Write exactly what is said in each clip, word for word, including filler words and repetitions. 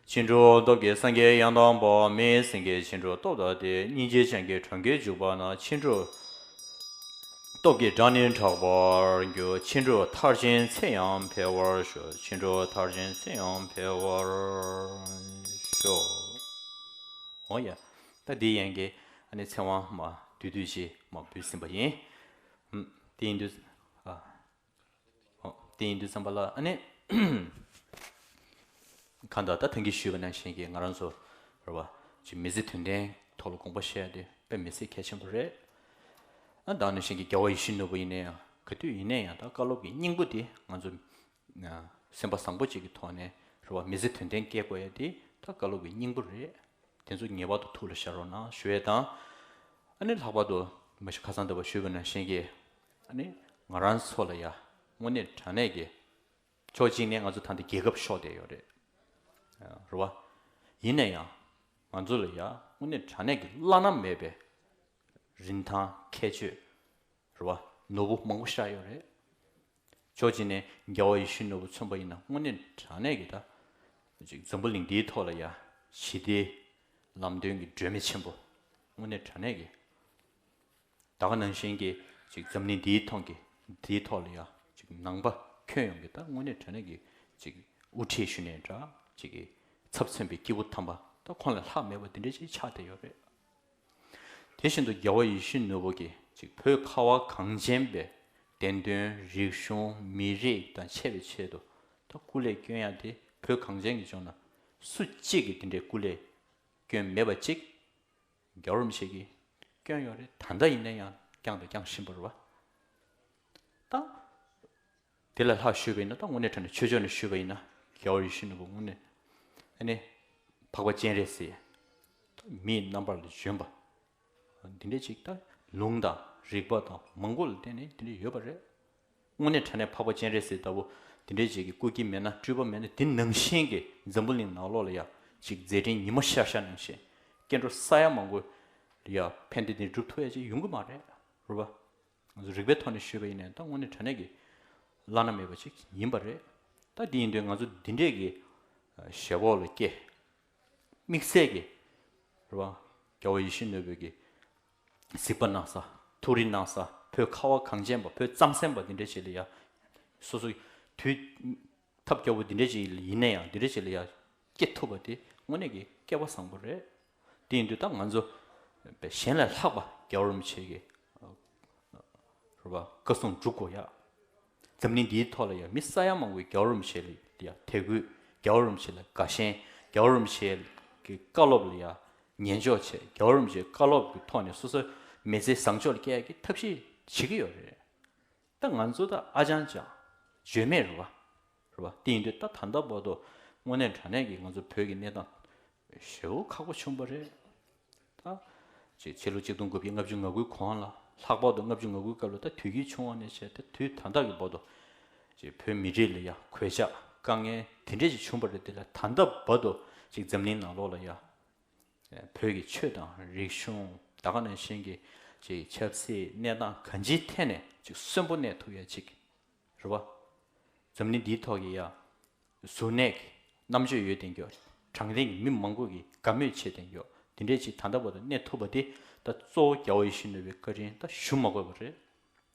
ཕྱིན་དྲུག་སྟོབས་ཀྱིས་སངས་རྒྱས་ཡང་དག་པ། མི་ཡི་སེང་གེ་ཕྱིན་དྲུག་སྟོབས་དང་ལྡན། སྙིང་རྗེ་ཅན་གྱི་གྲོང་ཁྱེར་འཇུག་པ་ན། ཕྱིན་དྲུག་སྟོབས་ཀྱིས་དགྲ་ནི་དྲག་པར་འགྱུར། ཕྱིན་དྲུག་མཐར་ཕྱིན་ཚེ་ཡང་འཕེལ་བར་ཤོག། ཕྱིན་དྲུག་མཐར་ཕྱིན་ཚེ་ཡང་འཕེལ་བར་ཤོག། འོ་ཡ། ད་འདི་ཡན་གྱི་ཨ་ནི་ཚེ་དབང་མ་བསྡུས་བསྡུས་ཅིག་མ་འབུལ་ཟིན་པ་ཡིན། ཨུམ། དེ་ཡིན་དུས། ཨ། ཨོ། དེ་ཡིན་དུས་ཙམ་པ་ལ་ཨ་ནི། གང་ལྟར་ད་ཐེངས་ཀྱི་ཞུས་པ་ནང་བཞིན་གྱི་ང་རང་ཚོ་རེད་བ། ཅིག་མི་ཚེ་དོན་ལྡན་ཐོག་ལ་དགོངས་པ་བཞེས་ཡ་དེ་དཔེ་མི་སྲིད་གལ་ཆེན་པོ་རེད། ཨ། ད་ནང་བཞིན་གྱི་རྒྱལ་བ་ཡིད་བཞིན་ནོར་བུ་ཡིན་ན་ཡང་ག་དུས་ཡིན་ན་ཡང་ད་བཀའ་སློབ་ཀྱི་སྙིང་པོ་དེ་ང་ཚོ་སེམས་པ་བཟང་པོ་ཅིག་གི་ཐོག་ནས་རེད་བ། མི་ཚེ་དོན་ལྡན་སྐྱེལ་དགོས་ཡ་དེ་ད་བཀའ་སློབ་ཀྱི་སྙིང་པོ་རེད། དེ་ཚོ་ངེས་པར་དུ་ཐུགས་ལ་བཞག་རོགས་གནང་ཞུ་ཡས་དང་། ཨ་ནི་ལྷག་པར་དུ་མ་གཞི་ཁ་སང་འདི་བ་ཞུས་པ་ནང་བཞིན་གྱི། ཨ་ནི་ང་རང་ཚོ་ལ་ཡ་དངོས་གནས་དྲང་གནས་ཀྱི་ཕྱོགས་གཅིག་ནས་ང་ཚོ་ད་ལྟ་རྒྱལ་ཁབ་ཤོར་བསྡད་ཡོད་རེད། རེད་བ། ཡིན་ན་ཡང་ང་ཚོ་ལ་ཡ་དངོས་གནས་དྲང་གནས་ཀྱི་བླ་ན་མེད་པའི་རིན་ཐང་ཁྱད་ཆོས་རེད་བ། ནོར་བུ་མང་པོ་ཞིག་ཡོད་རེད། ཕྱོགས་གཅིག་ནས་རྒྱལ་བ་ཡིད་བཞིན་ནོར་བུ་མཚོན་པ་ཡིན་ན་དངོས་གནས་དྲང་གནས་ཀྱི་ད་ཅིག་འཛམ་བུ་གླིང་འདིའི་ཐོག་ལ་ཡ་ཞི་བདེའི་ལམ་སྟོན་གྱི་སྒྲོན་མེ་ཆེན་པོ། དངོས་གནས་དྲང་གནས་ཀྱི་ད་ག་ནང་བཞིན་གྱི་ཅིག་འཛམ་གླིང་འདིའི་ཐོག་གི་འདིའི་ཐོག་ལ་ཡ་ཅིག་ནང་པ་ཁྱོན་ཡོངས་ཀྱི་ད་དངོས་གནས་དྲང་གནས་ཀྱི་ཅིག་དབུ་ཁྲིད་ཞུ་ནས་འདྲ་ཅིག་གི་ཚབ་མཚོན་པའི་སྐྱེས་བུ་དམ་པ་ད་ཁོང་ལས་ལྷག་མེད་པ་འདི་འདྲ་ཅིག་ཆགས་བསྡད་ཡོད་རེད། དེ་བཞིན་དུ་རྒྱལ་བ་ཡིད་བཞིན་ནོར་བུ་གིས་ཅིག་བོད་ཁ་བ་གངས་ཅན་པའི་བདེན་དོན། རིག་གཞུང་། མི་རིགས་དང་འཆད་པའི་ཆེད་དུ་ད་སྐུ་ལས་བསྐྱོན་ཡ་དེ་བོད་གངས་ཅན་གྱི་ལྗོངས་ན་སུ་གཅིག་གིས་དེ་འདྲའི་སྐུ་ལས་བསྐྱོན་མེད་པ་ཅིག་རྒྱལ་བ་རིན་པོ་ཆེ་གིས་བསྐྱོན་ཡོད་རེད། ད་ལྟ་ཡིན་ན་ཡང་བསྐྱངས་དང་བསྐྱང་བཞིན་པ་རེད་བ། ད། དེ་ལས་ལྷག་ཞུས་པ་ཡིན་ན་ད་དངོས་གནས་དྲང་གནས་ཆོས་ཕྱོགས་ནས་ཞུས་པ་ཡིན་ན་རྒྱལ་བ་ཡིད་བཞིན་ནོར་བུ་དངོས་གནས་ཨ་ནི་འཕགས་པ་སྤྱན་རས་གཟིགས་མིའི་རྣམ་པ་ལ་བྱོན་པ་འདི་འདྲ་ཅིག་ད་ལུང་དང་རིགས་པ་དང་མང་པོ་ལ་བརྟེན་ནས་འདི་འདྲ་ཡོད་པ་རེད། དངོས་གནས་དྲང་གནས་འཕགས་པ་སྤྱན་རས་གཟིགས་ལྟ་བུ་འདི་འདྲ་ཅིག་གི་སྐུ་སྐྱེ་མེད་ན་སྤྲུལ་པ་མེད་ན་འདི་ནང་བཞིན་གྱི་འཛམ་བུ་གླིང་ནང་ལོགས་ལ་ཡ་ཅིག་མཛད་འཕྲིན་ཉི་མ་ཤར་ཤར་ནང་བཞིན་སྐྱེ་འགྲོ་ས་ཡ་མང་པོ་ལ་ཡ་ཕན་བདེ་འདི་སྒྲུབ་ཐུབ་ཡ་ཅིག་ཡོང་གི་མ་རེད། རེད་བ། ང་ཚོ་རིག་པའི་ཐོག་ནས་ཞུས་པ་ཡིན་ནའི་ད་དངོས་གནས་དྲང་གནས་ཀྱི་བླ་ན་མེད་པ་ཅིག་ཡིན་པ་རེད། ད་འདི་ཡིན་དུས་ང་ཚོ་འདི་འདྲས་ཀྱི་ཞེ་བོག་ལ་སྐྱེ། དམིགས་བསལ་གྱི་རེད་བ། རྒྱལ་བ་ཡིད་བཞིན་ནོར་བུ་གི་གཟིགས་པ་གནང་ས། ཐུགས་རེ་གནང་ས། བོད་ཁ་བ་གངས་ཅན་པ། བོད་རྩམ་ཟན་པ་འདི་འདྲས་ཅིག་ལ་ཡ། སོ་སོ་དུས་ཐབས་སྐྱོ་བོ་འདི་འདྲས་ཅིག་ཡིན་ན་ཡང་འདི་འདྲས་ཅིག་ལ་ཡ་སྐྱེ་ཐུབ་པ་དེ་དངོས་གནས་ཀྱི་སྐལ་བ་བཟང་པོ་རེད། དེ་ཡིན་དུས་ད་ང་ཚོ་གཞན་ལས་ལྷག་པ་རྒྱལ་བ་རིན་པོ་ཆེ་གི་རེད་བ། བཀའ་གསུང་སྒྲུབ་དགོས་ཡ། འཛམ་གླིང་འདིའི་ཐོག་ལ་ཡ་མི་ས་ཡ་མང་པོས་རྒྱལ་བ་རིན་པོ་ཆེ་ལ་ཡ་དད་གུས། རྒྱལ་བ་རིན་པོ་ཆེ་ལ་དགའ་ཞེན། རྒྱལ་བ་རིན་པོ་ཆེ་གི་བཀའ་སློབ་ལ་ཡ་ཉན་འཇོག་བྱེད། རྒྱལ་བ་རིན་པོ་ཆེའི་བཀའ་སློབ་ཀྱི་ཐོག་ནས་སོ་སོའི་མི་ཚེ་བཟང་ཕྱོགས་ལ་སྐྱེལ་ཡ་གི་ཐབས་ཤེས་བྱེད་ཀྱི་ཡོད་རེད། ད་ང་ཚོ་ད་ཨ་ཅང་ཅང་བརྗོད་མེད་རེད་བ། རེད་བ། དེ་ཡིན་དུས་ད་ད་ལྟ་བར་དུ་དངོས་གནས་དྲང་གནས་ཀྱི་ང་ཚོ་བོད་ཀྱི་གནས་སྟངས་ཞེ་པོ་ཁག་པོ་བྱུང་བ་རེད། ད་ཅིག་ཕྱི་ལོ་གཅིག་སྟོང་དགུ་བརྒྱ་ལྔ་བཅུ་ང་དགུའི་གོང་ལ། ལྷག་པར་དུ་ལྔ་བཅུ་ང་དགུའི་སྐབས་ལ་ད་དུས་འགྱུར་བྱུང་བ་ནས་བྱས་ཏེ་དུས་ད་ལྟ་གི་བར་དུ་ཅིག་བོད་མི་རིགས་ལ་ཡ་གོད་ཆག་དཀའ་ངལ་དེ་འདྲས་ཅིག་བྱུང་བ་རེད། དེ་ལ་ད་ལྟ་བར་དུ་ཅིག་འཛམ་གླིང་ནང་ལོགས་ལ་ཡ། བོད་ཀྱི་ཆོས་དང་རིག་གཞུང་ད་ག་ནང་བཞིན་གྱི་ཅིག་ཆབ་སྲིད་གནས་སྟངས་གང་ཅིའི་ཐད་ནས་ཅིག་གསོན་པོ་གནས་ཐུབ་ཡ་ཅིག་རེད་བ། འཛམ་གླིང་འདིའི་ཐོག་གི་ཡ་གཟུར་གནས་ཀྱི་རྣམ་དཔྱོད་ཡོད་དེ་འགྱོ། དྲང་བདེན་གྱི་མི་མང་པོ་གིས་དགའ་མོས་བྱེད་དེ་འགྱོ། དེ་འདྲས་ཅིག་ད་ལྟ་བར་དུ་གནས་ཐུབ་པ་དེ་ད་གཙོ་བོ་རྒྱལ་བ་ཡིད་བཞིན་ནོར་བུའི་བཀའ་དྲིན་ད་ཞུ་མ་དགོས་པ་རེད།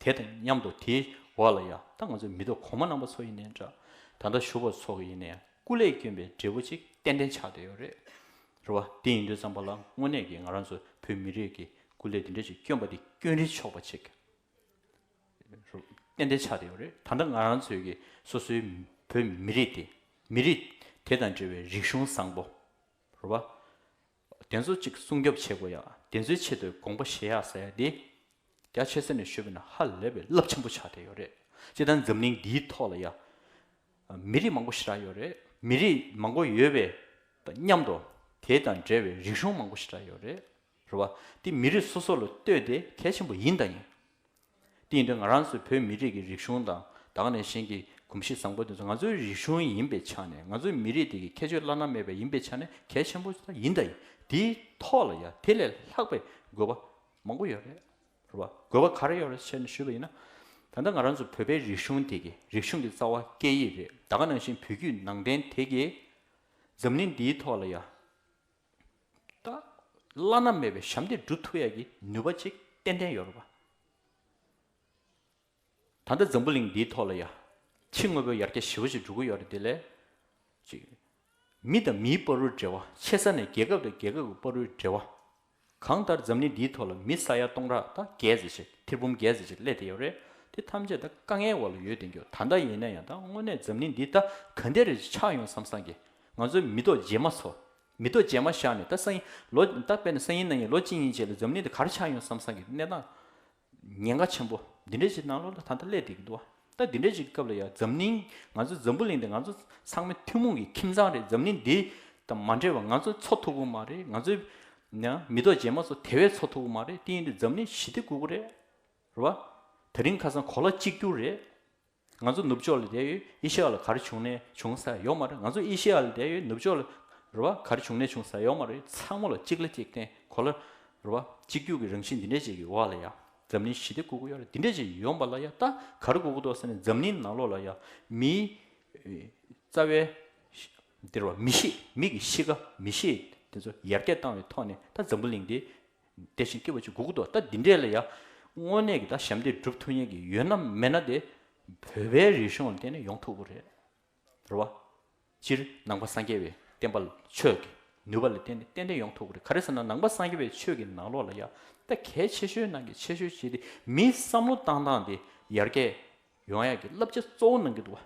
དེ་དང་མཉམ་དུ་དེའི་འོག་ལ་ཡ་ད་ང་ཚོའི་མི་ཐོག་གོང་མ་རྣམ་པ་ཚོ་ཡིན་ནའི་འདྲ། ད་ལྟ་བཞུགས་པ་ཚོ་ཡིན་ནའི་སྐུ་ལས་བསྐྱོན་པའི་འབྲས་བུ་ཅིག་ཏན་ཏན་ཆགས་བསྡད་ཡོད་རེད། རེད་བ། དེ་ཡིན་དུས་ཙམ་པ་ལ་དངོས་གནས་ཀྱི་ང་རང་ཚོ་བོད་མི་རིགས་ཀྱི་སྐུ་ལས་དེ་འདྲ་ཅིག་བསྐྱོན་པ་དེ་སྐྱོན་རིན་ཆོག་པ་ཅིག་ཏན་ཏན་ཆགས་བསྡད་ཡོད་རེད། ད་ལྟ་ང་རང་ཚོའི་གི་སོ་སོའི་བོད་མི་རིགས་དེ། མི་རིགས་དེ་དང་འབྲེལ་བའི་རིག་གཞུང་བཟང་པོ། རེད་བ། དེ་ཚོ་ཅིག་སྲུང་སྐྱོབ་བྱེད་དགོས་ཡ། དེ་ཚོའི་ཆེད་དུ་དགོངས་པ་བཞེས་ཡ་ཟེར་ཡ་དེ། རྒྱ་ཆེ་ས་ནས་ཞུས་པ་ཡིན་ན་ཧ་ལས་པའི་རླབས་ཆེན་པོ་ཆགས་བསྡད་ཡོད་རེད། སྤྱིར་བཏང་འཛམ་གླིང་འདིའི་ཐོག་ལ་ཡ། མི་རིགས་མང་པོ་ཞེ་དྲག་ཡོད་རེད། མི་རིགས་མང་པོ་ཡོད་པའི་མཉམ་དུ་དེ་དང་འབྲེལ་བའི་རིག་གཞུང་མང་པོ་ཞེ་དྲག་ཡོད་རེད། རེད་བ། དེ་མི་རིགས་སོ་སོ་ལ་ལྟོས་ཏེ་གལ་ཆེན་པོ་ཡིན་དང་ཡིན། དེ་ཡིན་དུས་ང་རང་ཚོའི་བོད་མི་རིགས་ཀྱི་རིག་གཞུང་དང་ད་ག་ནང་བཞིན་གྱི་གོམས་གཤིས་བཟང་པོ་དེ་ཚོ་ང་ཚོའི་རིག་གཞུང་ཡིན་པའི་ཆ་ནས། ང་ཚོའི་མི་རིགས་དེ་གི་ཁྱད་ཆོས་བླ་ན་མེད་པ་ཡིན་པའི་ཆ་ནས་གལ་ཆེན་པོ་ཞིག་ད་ཡིན་ད་ཡིན། དེའི་ཐོག་ལ་ཡ་དེ་ལས་ལྷག་པའི་དགོས་པ་མང་པོ་ཡོད་རེད། རེད་བ། དགོས་པ་ག་རེ་ཡོད་རེད་ཟེར་ནས་ཞུས་པ་ཡིན་ན། ད་ལྟ་ང་རང་ཚོ་བོད་པའི་རིག་གཞུང་དེ་གི་རིག་གཞུང་གི་རྩ་བ་སྐད་ཡིག་རེད། ད་ག་ནང་བཞིན་བོད་བརྒྱུད་ནང་བསྟན་དེ་གི་ འཛམ་གླིང་འདིའི་ཐོག་ལ་ཡ། ད། བླ་ན་མེད་པའི་ཞབས་འདེགས་སྒྲུབ་ཐུབ་ཡ་གི་ནུས་པ་ཅིག་ཏན་ཏན་ཡོད་རེད་པ། ད་ལྟ་འཛམ་བུ་གླིང་འདིའི་ཐོག་ལ་ཡ། ཕྱི་དངོས་པོའི་ཡར་རྒྱས་ཞེ་པོ་ཞིག་འགྲོ་གི་ཡོད་རེད་དེ་ལས། ཅིག་མི་དང་མིའི་བར་དུ་འབྲེལ་བ། ཆེ་ས་ནས་རྒྱལ་ཁབ་དང་རྒྱལ་ཁབ་ཀྱི་བར་དུ་འབྲེལ་བ། གང་ལྟར་འཛམ་གླིང་འདིའི་ཐོག་ལ་མི་ས་ཡ་སྟོང་ཕྲག་ད་བརྒྱད་ཙམ་ཞིག་ཐེར་འབུམ་བརྒྱད་ཙམ་ཞིག་སླེབས་བསྡད་ཡོད་རེད། དེ་ཐམས་ཅད་ད་དཀའ་ངལ་འོག་ལ་ཡོད་བསྡད་ཀྱི་ཡོད། ད་ལྟ་ཡིན་ན་ཡང་ད་དངོས་གནས་འཛམ་གླིང་འདི་ད་ག་འདྲ་རེ་ཆགས་ཡོང་བསམ་བསམ་གི། ང་ཚོའི་མི་ཐོག་རྗེས་མ་ཚོ། མི་ཐོག་རྗེས་མ་བཞག་ནས་ད་སང་ཉིན་ལོ། ད་དཔེར་ན་སང་ཉིན་གནངས་ཉིན་ལོ་གཅིག་གཉིས་རྗེས་ལ་འཛམ་གླིང་འདི་ག་རེ་ཆགས་ཡོང་བསམ་བསམ་གི་གནས་སྟངས། ཉེན་ཁ་ཆེན་པོ་འདི་འདྲ་ཞིག་ནང་ལོགས་ལ་ད་ལྟ་སླེབས་བསྡད་ཀྱི་འདུག་བ། ད་འདི་འདྲ་ཞིག་སྐབས་ལ་ཡ་འཛམ་གླིང་། ང་ཚོ་འཛམ་བུ་གླིང་འདི་ང་ཚོ་ཚང་མའི་ཐུན་མོང་གི་ཁྱིམ་ཚང་རེད། འཛམ་གླིང་འདི་དང་མ་འབྲེལ་བ་ང་ཚོ་འཚོ་ཐུབ་ཀྱི་མ་རེད། ང་ཚོའི་ཡང་མི་ཐོག་རྗེས་མ་ཚོ་དེ་བས་འཚོ་ཐུབ་ཀྱི་མ་རེད། དེ་ཡིན་དུས་འཛམ་གླིང་ཞི་བདེ་དགོས་ཀྱི་རེད། རེད་བ། དེ་རིང་ཁ་སང་གོ་ལ་གཅིག་གྱུར་རེད། ང་ཚོ་ནུབ་ཕྱོགས་ལ་བསྡད་ཡོད། ཨེ་ཤི་ཡ་ལ་ག་རེ་བྱུང་ནས་བྱུང་ས་ཡོད་མ་རེད། ང་ཚོ་ཨེ་ཤི་ཡ་ལ་བསྡད་ཡོད། ནུབ་ཕྱོགས་ལ་རེད་བ། ག་རེ་བྱུང་ནས་བྱུང་ས་ཡོད་མ་རེད། ཚང་མ་ལ་གཅིག་ལ་གཅིག་བརྟེན། གོ་ལ་རེད་བ། གཅིག་གྱུར་གྱི་རང་བཞིན་འདི་འདྲས་ཅིག་གི་འོག་ལ་ཡ། འཛམ་གླིང་ཞི་བདེ་དགོས་ཀྱི་ཡོད་རེད། འདི་འདྲས་ཅིག་ཡོང་བ་ལ་ཡ། ད་ག་རེ་དགོས་ཀྱི་འདུག་ཟེར་ན། འཛམ་གླིང་ནང་ལོགས་ལ་ཡ། མིའི་ཨེ། རྩ་བའི་འདི་རེད་བ། མི་གཤིས། མི་གི་གཤིས་ཀ། མི་གཤིས་དེ་ཚོ་ཡར་རྒྱས་བཏང་བའི་ཐོག་ནས་ད་འཛམ་བུ་གླིང་འདི་བདེ་ཞིང་སྐྱིད་པོ་ཅིག་དགོས་ཀྱི་འདུག་ད་འདི་འདྲས་ལ་ཡ། དངོས་གནས་ཀྱི་ད་ཞབས་འདེགས་སྒྲུབ་ཐུབ་མཁན་གྱི་ཡོད་ན་མེད་ན་དེ། བོད་པའི་རིག་གཞུང་ལ་བརྟེན་ནས་ཡོང་ཐུབ་ཀྱི་རེད། རེད་བ། སྤྱིར་ནང་པ་སངས་རྒྱས་པའི་བསྟན་པ་ལ། ཆོས་ཀྱི་ནུས་པ་ལ་བརྟེན་ནས་ཏན་ཏན་ཡོང་ཐུབ་ཀྱི་རེད། ག་རེ་ཟེར་ན། ནང་པ་སངས་རྒྱས་པའི་ཆོས་ཀྱི་ནང་ལོགས་ལ་ཡ། ད་གལ་ཆེ་ཤོས་ནང་གི་ཆེ་ཤོས་ཅིག་དེ་མིའི་བསམ་བློ་བཏང་སྟངས་དེ་ཡར་རྒྱས་ཡོང་ཡག་གི་བསླབ་བྱ་གཙོ་བོ་གནང་གི་འདུག་བ།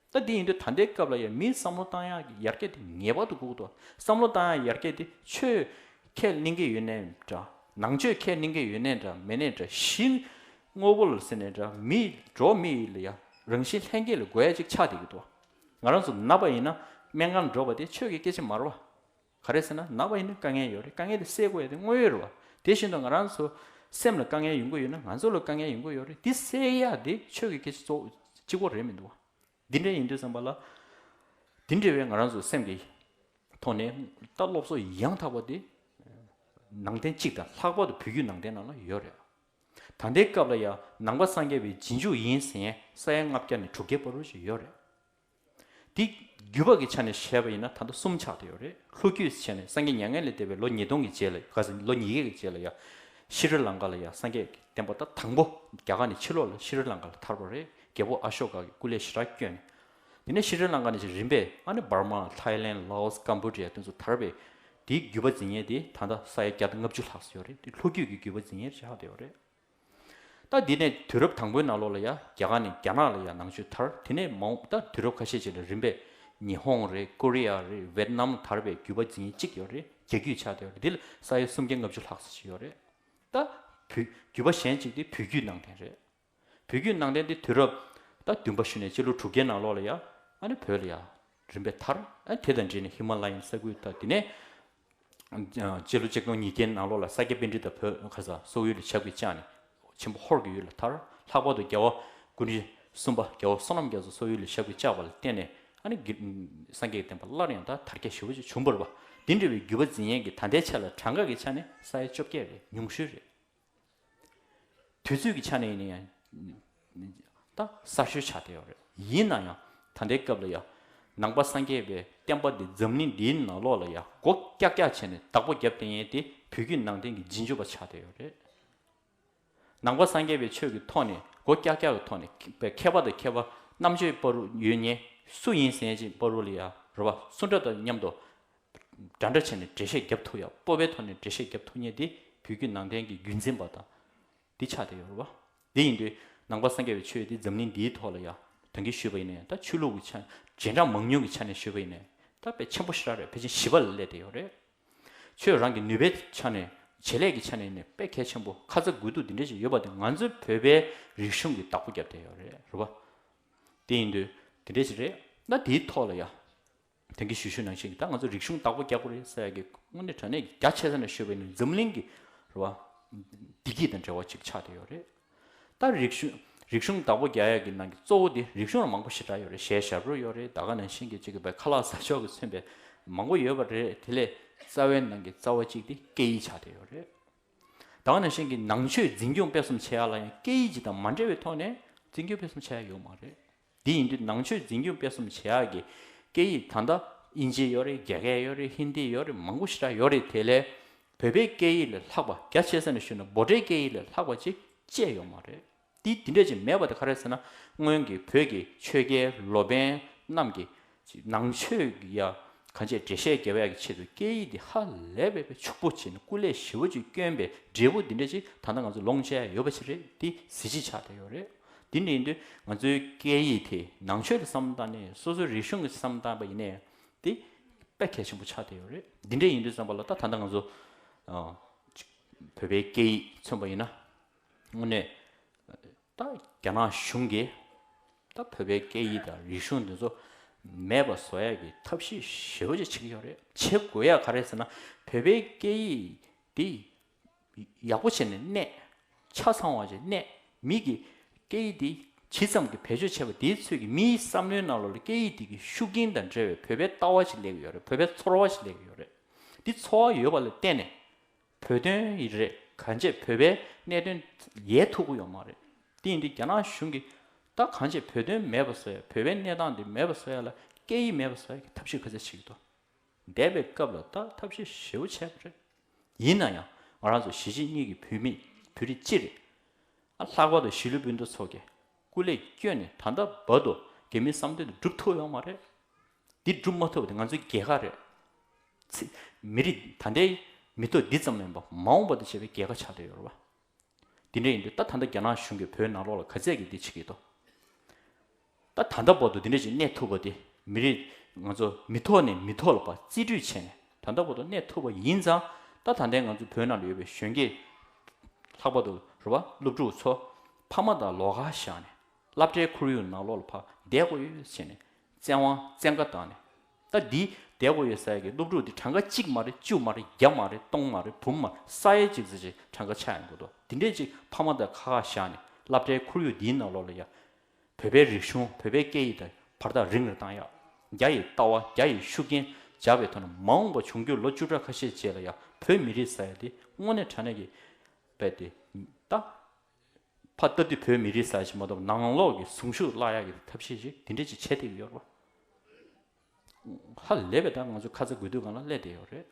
ད་འདི་ཡིན་དུས་ད་ལྟའི་སྐབས་ལ་ཡང་མིའི་བསམ་བློ་བཏང་ཡག་གི་ཡར་རྒྱས་དེ་ངེས་པར་དུ་དགོས་ཀྱི་འདུག་བསམ་བློ་བཏང་ཡག་ཡར་རྒྱས་དེ་ཆོས་ཁས་ལེན་གྱི་ཡོད་ནའི་འདྲ། ནང་ཆོས་ཁས་ལེན་གྱི་ཡོད་ནའི་འདྲ། མེད་ནའི་འདྲ། གཞི་དངོས་པོ་ལ་ཟེར་ནའི་འདྲ། མི་འགྲོ་བ་མི་ཡིན་ལ་ཡ་རང་བཞིན་ལྷན་སྐྱེས་ལ་དགོས་ཡ་ཅིག་ཆགས་བསྡད་ཀྱི་འདུག་ང་རང་ཚོ་ན་བ་ཡིན་ན་སྨན་ཁང་འགྲོ་བ་དེ་ཆོས་ཀྱི་སྐད་ཆ་མ་རེད་བ། ག་རེ་ཟེར་ན། ན་བ་ཡིན་ན་དཀའ་ངལ་ཡོད་རེད། དཀའ་ངལ་དེ་སེལ་དགོས་ཡ་དེ་དངོས་ཡོད་རེད་བ། དེ་བཞིན་དུ་ང་རང་ཚོ་སེམས་ལ་དཀའ་ངལ་ཡོང་གི་ཡོད་ན་ང་ཚོ་ལ་དཀའ་ངལ་ཡོང་གི་ཡོད་རེད། དེ་སེལ་ཡ་དེ་ཆོས་ཀྱི་སྐད་ཆ་གཙོ་བོ་གཅིག་པོ་རེད་མི་འདུག་བ། འདི་འདྲ་ཡིན་དུས་ཙམ་པ་ལ། འདི་འདྲ་བའི་ང་རང་ཚོ་སེམས་ཀྱི་ཐོག་ནས་ད་སློབ་གསོ་ཡང་དག་པ་དེ་ནང་བསྟན་གཅིག་དང་ལྷག་པར་དུ་བོད་བརྒྱུད་ནང་བསྟན་ནང་ལ་ཡོད་རེད། ད་ལྟའི་སྐབས་ལ་ཡང་ནང་པ་སངས་རྒྱས་པའི་རྗེས་འཇུག་ཡིན་ཟེར་མཁན་ས་ཡ་ལྔ་བརྒྱ་ནས་དྲུག་བརྒྱའི་བར་དུ་ཞིག་ཡོད་རེད། འདི་བརྒྱུད་པ་གི་ཆ་ནས་བཤད་པ་ཡིན་ན་ད་ལྟ་གསུམ་ཆགས་བསྡད་ཡོད་རེད། ལྷོ་བརྒྱུད་ཟེར་ནས་སངས་རྒྱས་མྱ་ངན་ལས་འདས་པའི་ལོ་ཉིས་སྟོང་གི་རྗེས་ལ། ག་ཟེར། ལོ་ཉིས་བརྒྱ་གི་རྗེས་ལ་ཡ། ཤྲི་ལང་ཀ་ལ་ཡ་སངས་རྒྱས་ཀྱི་བསྟན་པ་ད་དང་པོ་རྒྱ་གར་ནས་ཕྱི་ལོགས་ལ་ཤྲི་ལང་ཀ་ལ་དར་བ་རེད། རྒྱལ་པོ་ཨ་ཤོ་ཀ་གི་སྐུ་ལས་ཞེ་དྲག་བསྐྱོན་ནས། དེ་ནས་ཤྲི་ལང་ཀ་ནས་ཅིག་རིམ་པས་ཨ་ནི་འབར་མ། ཐའི་ལེན། ལའོ་སི། ཀམ་བྷོ་ཌི་ཡ་དེ་ཚོ་དར་བས། དེའི་བརྒྱུད་པ་འཛིན་མཁན་དེ་ད་ལྟ་ས་ཡ་བརྒྱ་དང་ལྔ་བཅུ་ལྷག་ཙམ་ཡོད་རེད། དེ་ལྷོ་བརྒྱུད་ཀྱི་བརྒྱུད་པ་འཛིན་མཁན་ཆགས་བསྡད་ཡོད་རེད། ད་འདི་ནས་དུས་རབས་དང་པོའི་ནང་ལོགས་ལ་ཡ་རྒྱ་གར་ནས་རྒྱ་ནག་ལ་ཡ་ནང་ཆོས་དར། དེ་ནས་མ་འོངས་ད་དུས་རབས་ཁ་ཤས་ཅིག་ལ་རིམ་པས་ཉི་ཧོང་རེད། ཀོ་རི་ཡ་རེད། ཝེད་ནམ་དར་བའི་བརྒྱུད་པ་འཛིན་གཅིག་ཡོད་རེད། རྒྱ་བརྒྱུད་ཆགས་བསྡད་ཡོད་རེད། འདི་ལ་ས་ཡ་སུམ་བརྒྱ་ལྔ་བཅུ་ལྷག་ཙམ་ཞིག་ཡོད་རེད། ད་བོད་བརྒྱུད་པ་གཞན་གཅིག་དེ་བོད་བརྒྱུད་ནང་བསྟན་རེད། བོད་བརྒྱུད་ནང་བསྟན་དེ་དུས་རབས་ད་བདུན་པ་ཤུལ་ནས་སྤྱི་ལོ་དྲུག་བརྒྱའི་ནང་ལོགས་ལ་ཡ་ཨ་ནི་བོད་ལ་ཡ་རིམ་པས་དར། ཨ་ནི་དེ་དང་འབྲེལ་ནས་ཧི་མ་ལ་ཡན་ས་ཁུལ་དང་། དེ་ནས་སྤྱི་ལོ་ཆིག་སྟོང་ཉིས་བརྒྱའི་ནང་ལོགས་ལ་ས་སྐྱ་པཎྜི་ཏ་བོད་ཁ་ས་སོག་ཡུལ་ལ་ཞབས་ཀྱིས་བཅགས་ནས་ཆེན་པོ་ཧོར་གྱི་ཡུལ་ལ་དར། ལྷག་པར་དུ་རྒྱལ་བ་སྐུ་ཕྲེང་གསུམ་པ་རྒྱལ་བ་བསོད་ནམས་རྒྱ་མཚོ་སོག་ཡུལ་ལ་ཞབས་ཀྱིས་བཅགས་པ་ལ་བརྟེན་ནས་ཨ་ནི་སངས་རྒྱས་ཀྱི་བསྟན་པ་སླར་ཡང་ད་དར་རྒྱས་ཞེ་པོ་ཅིག་བྱུང་བ་རེད་པ། འདི་འདྲ་བའི་བརྒྱུད་པ་འཛིན་མཁན་གྱི་ད་ལྟའི་ཆ་ལ་གྲངས་ཀ་གི་ཆ་ནས་ས་ཡ་བཅོ་བརྒྱད་རེད། ཉུང་ཤོས་རེད། དུས་ཚོད་ཀྱི་ཆ་ནས་ཡིན་ན་ཡང་ད་གསར་ཤོས་ཆགས་བསྡད་ཡོད་རེད། ཡིན་ན་ཡང་ད་ལྟའི་སྐབས་ལ་ཡང་ནང་པ་སངས་རྒྱས་པའི་བསྟན་པ་འདི་འཛམ་གླིང་འདིའི་ནང་ལོགས་ལ་ཡང་མགོ་ཀྱག་ཀྱག་བྱས་ནས་བདག་པོ་བརྒྱབ་བསྡད་མཁན་དེ་བོད་བརྒྱུད་ནང་བསྟན་གྱི་རྗེས་འཇུག་པ་ཆགས་བསྡད་ཡོད་རེད། ནང་པ་སངས་རྒྱས་པའི་ཆོས་ཀྱི་ཐོག་ནས་མགོ་ཀྱག་ཀྱག་གི་ཐོག་ནས་མཁས་པ་དང་མཁས་པ་རྣམ་དཔྱོད་པ་རུ་ཡོད་མཁན་སུ་ཡིན་ཟེར་མཁན་ཅིག་པ་རུ་ལ་ཡང་རེད་པ། སུ་འདྲ་དང་མཉམ་དུ་འདྲ་འདྲ་བྱས་ནས་འགྲེལ་བཤད་རྒྱབ་ཐུབ་ཡ། སྤོབས་པའི་ཐོག་ནས་འགྲེལ་བཤད་རྒྱབ་ཐུབ་མཁན་དེ་བོད་བརྒྱུད་ནང་བསྟན་གྱི་རྒྱུན་འཛིན་པ་དང་འདི་ཆགས་བསྡད་ཡོད་རེད་པ། འདི་ཡིན་དུས་ནང་པ་སངས་རྒྱས་པའི་ཆོས་འདི་འཛམ་གླིང་འདིའི་ཐོག་ལ་ཡ་ད་གིན་ཞུས་པ་ཡིན་ན་ཡང་། ད་ཆོས་ལུགས་ཀྱི་ཆ་རྗེས་འབྲང་མང་ཉུང་གི་ཆ་ནས་ཞུས་པ་ཡིན་ན་ཡང་ད་དཔེ་ཆེན་པོ་ཞེ་དྲག་རེད། ཕལ་ཆེར་བཞི་པ་ལ་སླེབས་བསྡད་ཡོད་རེད། ཆོས་རང་གི་ནུས་པའི་ཆ་ནས། བྱེད་ལས་ཀྱི་ཆ་ནས་ནི་དཔེ་གལ་ཆེན་པོ། ཁ་ཚ་དགོས་གཏུགས་འདི་འདྲ་ཞིག་ཡོད་པ་དེ་ང་ཚོའི་བོད་པའི་རིག་གཞུང་གི་བདག་པོ་བརྒྱབ་བསྡད་ཡོད་རེད། རེད་པ། དེ་ཡིན་དུས་དེ་འདྲ་ཞིག་རེད། ད་དེའི་ཐོག་ལ་ཡ། ད་གིན་ཞུས་ཞུས་ནང་བཞིན་གྱི་ད་ང་ཚོ་རིག་གཞུང་བདག་པོ་རྒྱག་དགོས་རེད་ཟེར་ཡ་གི་དངོས་གནས་དྲང་གནས་ཀྱི་རྒྱ་ཆེ་ས་ནས་ཞུས་པ་ཡིན་ན་འཛམ་གླིང་གི་རེད་པ། བདེ་སྐྱིད་དང་འབྲེལ་བ་ཅིག་ཆགས་བསྡད་ཡོད་རེད། ད་རིག་གཞུང་རིག་གཞུང་བདག་པོ་རྒྱག་ཡ་གི་ནང་གི་གཙོ་བོ་དེ་རིག་གཞུང་ལ་མང་པོ་ཞེ་དྲག་ཡོད་རེད། གཞས་ཞབས་བྲོ་ཡོད་རེད། ད་ག་ནང་བཞིན་གྱི་ཅིག་གི་བའི་ཁ་ལག་ཟ་ཆོག་གི་མཚོན་པའི་མང་པོ་ཡོད་པ་རེད། དེ་ལས་རྩ་བའི་ནང་གི་རྩ་བ་གཅིག་དེ་སྐད་ཡིག་ཆགས་བསྡད་ཡོད་རེད། ད་ག་ནང་བཞིན་གྱི་ནང་ཆོས་འཛིན་སྐྱོང་སྤེལ་གསུམ་བྱེད་ཡ་ལ་ཡང་སྐད་ཡིག་ཅིག་དང་མ་འབྲེལ་བའི་ཐོག་ནས་འཛིན་སྐྱོང་སྤེལ་གསུམ་བྱེད་ཡ་ཡོད་མ་རེད། དེ་ཡིན་དུས་ནང་ཆོས་འཛིན་སྐྱོང་སྤེལ་གསུམ་བྱེད་ཡག་གི་སྐད་ཡིག་ད་ལྟ་ དབྱིན་ཇི་ཡོད་རེད། རྒྱ་སྐད་ཡོད་རེད། ཧིན་དི་ཡོད་རེད། མང་པོ་ཞེ་དྲག་ཡོད་རེད། དེ་ལས་བོད་པའི་སྐད་ཡིག་ལས་ལྷག་པ། རྒྱ་ཆེ་ས་ནས་ཞུས་ན་འབོད་སྒྲའི་སྐད་ཡིག་ལས་ལྷག་པ་ཅིག་སྤྱད་ཡོད་མ་རེད། དེ་དེ་འདྲ་ཅིག་མེད་པ་དེ་ག་རེ་ཟེར་ན། སྔོན་གྱི་བོད་ཀྱི་ཆོས་རྒྱལ་ལོ་པཎ་རྣམས་ཀྱིས་ནང་ཆོས་ཀྱི་ཡ་གང་ཅི་འགྲེལ་བཤད་རྒྱབ་ཡག་གི་ཆེད་དུ་སྐད་ཡིག་འདི་ཧ་ལས་པའི་ཕྱུག་པོ་བྱས་ནས་སྐུ་ལས་ཞེ་པོ་ཅིག་བསྐྱོན་པའི་འབྲས་བུ་འདི་འདྲ་ཅིག་ད་ལྟ་ང་ཚོ་ལོངས་སྤྱད་ཡོད་པ་ཞིག་རེད། འདི་གཟི་བརྗིད་ཆགས་བསྡད་ཡོད་རེད། འདི་འདྲ་ཡིན་དུས་ང་ཚོའི་སྐད་ཡིག་དེ་ནང་ཆོས་ལ་བསམ་བློ་བཏང་ནས། སོ་སོའི་རིག་གཞུང་གི་བསམ་བློ་བཏང་པ་ཡིན་ནའི་འདི་དཔེ་གལ་ཆེན་པོ་ཆགས་བསྡད་ཡོད་རེད། འདི་འདྲ་ཡིན་དུས་ཙམ་པ་ལ་ད་ད་ལྟ་ང་ཚོ་ཨ་ཅིག་བོད་པའི་སྐད་ཡིག་མཚོན་པ་ཡིན་ན། དངོས་གནས་ད་རྒྱ་ནག་གཞུང་གིས་ད་བོད་པའི་སྐད་ཡིག་དང་རིག་གཞུང་འདི་ཚོ་མེད་པ་བཟོ་ཡག་གི་ཐབས་ཤེས་ཞེ་པོ་ཅིག་བྱེད་ཀྱི་ཡོད་རེད། བྱེད་དགོས་ཡག་ག་རེ་ཟེར་ན། བོད་པའི་སྐད་ཡིག་འདི་ཡག་པོ་བྱས་ནས་གནས། ཆ་ཚང་བ་ཅིག་གནས། མི་གི་སྐད་ཡིག་འདི་ཇི་ཙམ་གྱི་བེད་སྤྱོད་བྱས་པ་དེའི་ཚོད་ཀྱིས་མིའི་བསམ་བློའི་ནང་ལོགས་ལ་སྐད་ཡིག་འདི་གི་ཤུགས་རྐྱེན་དང་འབྲེལ་བའི་བོད་པའི་ལྟ་བ་ཞིག་སླེབས་ཀྱི་ཡོད་རེད། བོད་པའི་ཚོར་བ་ཞིག་སླེབས་ཀྱི་ཡོད་རེད། འདི་ཚོར་བ་ཡོད་པ་ལ་བརྟེན་ནས་བོད་དོན་ཡིན་རེད། གང་ཅི་བོད་པའི་གནད་དོན་ཡལ་ཐུབ་ཀྱི་ཡོད་མ་རེད། དེ་ཡིན་དུས་རྒྱ་ནག་གཞུང་གིས་ད་གང་ཅི་བོད་དོན་མེད་པ་བཟོ་ཡ། བོད་པའི་གནས་སྟངས་འདི་མེད་པ་བཟོ་ཡ་ལ་སྐད་ཡིག་མེད་པ་བཟོ་ཡ་གི་ཐབས་ཤེས་ག་ཚད་བྱེད་ཀྱི་འདུག་འདས་པའི་སྐབས་ལ་ད་ཐབས་ཤེས་ཞེ་པོ་བྱས་པ་རེད། ཡིན་ན་ཡང་ང་རང་ཚོ་གཞིས་བྱེས་གཉིས་ཀྱི་བོད་མི་བོད་རིགས་གཅིག་རེད། ཨ་ལྷག་པར་དུ་གཞིས་ལུས་སྤུན་ཟླ་ཚོ་གིས་སྐུ་ལས་བསྐྱོན་ནས་ད་ལྟ་བར་དུ་རྒྱ་མིའི་བསམ་དོན་དེ་སྒྲུབ་ཐུབ་ཡོད་མ་རེད། འདི་སྒྲུབ་མ་ཐུབ་པ་དེ་ང་ཚོའི་རྒྱལ་ཁ་རེད། ཚེ་མི་རིགས་ད་ལྟའི་མི་ཐོག་འདི་ཙམ་མིན་པ་མ་འོངས་པ་དང་བཅས་པའི་རྒྱལ་ཁ་ཆགས་བསྡད་ཡོད་རེད་བ། འདི་འདྲ་ཡིན་དུས་ད་ད་ལྟ་རྒྱ་ནག་གཞུང་གིས་བོད་ནང་ལོགས་ལ་ག་ཚད་ཀྱིས་འདི་བྱེད་ཀྱི་འདུག་ད་ད་ལྟ་བར་དུ་འདི་འདྲ་ཞིག་གནས་ཐུབ་པ་དེ་མི་རིགས་ང་ཚོ་མི་ཐོག་ནས་མི་ཐོག་ལ་ཕར་རྩིས་སྤྲོད་བྱས་ནས་ད་ལྟ་བར་དུ་གནས་ཐུབ་པ་ཡིན་ཙང་། ད་ད་ལྟའི་ང་ཚོ་བོད་ནང་ལ་ཡོད་པའི་གཞོན་སྐྱེས་ལྷག་པར་དུ་རེད་བ། སློབ་ཕྲུག་ཚོ་ཕ་མ་དང་ལོགས་ཀ་བཞག་ནས་སློབ་གྲྭའི་ཁོར་ཡུག་ནང་ལོགས་ལ་ཕར་བསྡད་དགོས་ཡོད་ཟེར་ནས་བཙན་དབང་བཙན་བཀའ་བཏང་ནས། ད་འདི་བསྡད་དགོས་ཡོད་ཟེར་ཡ་གི་སློབ་ཕྲུག་འདི་གྲངས་ཀ་གཅིག་མ་རེད། བཅུ་མ་རེད། བརྒྱ་མ་རེད། སྟོང་མ་རེད། འབུམ་མ་རེད། ས་ཡ་གཅིག་ཙམ་ཅིག་གྲངས་ཀ་ཆགས་ཡོང་གི་འདུག་འདི་འདྲས་ཅིག་ཕ་མ་དང་ཁ་ཁ་བཞག་ནས་སློབ་གྲྭའི་ཁོར་ཡུག་འདིའི་ནང་ལོགས་ལ་ཡ། བོད་པའི་རིག་གཞུང་། བོད་པའི་སྐད་ཡིག་དང་བར་ཐག་རིང་རུ་བཏང་ཡག་རྒྱ་ཡི་ལྟ་བ། རྒྱ་ཡི་ཤུགས་རྐྱེན་སྦྱར་བའི་ཐོག་ནས་མ་འོངས་པ་འབྱུང་འགྱུར་ལོ་བཅུ་ཕྲག་ཁ་ཤས་རྗེས་ལ་ཡ་བོད་མི་རིགས་ཟེར་ཡ་འདི་དངོས་གནས་དྲང་གནས་ཀྱི་རྦད་དེ་ད། ཕར་ལྟ་དུས་བོད་མི་རིགས་ཟེར་ཞིག་མ་གཏོགས་ནང་ལོགས་ཀྱི་གཟུངས་གཞུག་བརླག་ཡག་གི་ཐབས་ཤེས་ཤིག་འདི་འདྲས་ཅིག་བྱེད་བསྡད་ཀྱི་ཡོད་རེད་བ། ཧ་ལས་པའི་ད་ང་ཚོ་ཁ་ཚ་དགོས་གཏུགས་སྒང་ལ་སླེབས་བསྡད་ཡོད་རེད།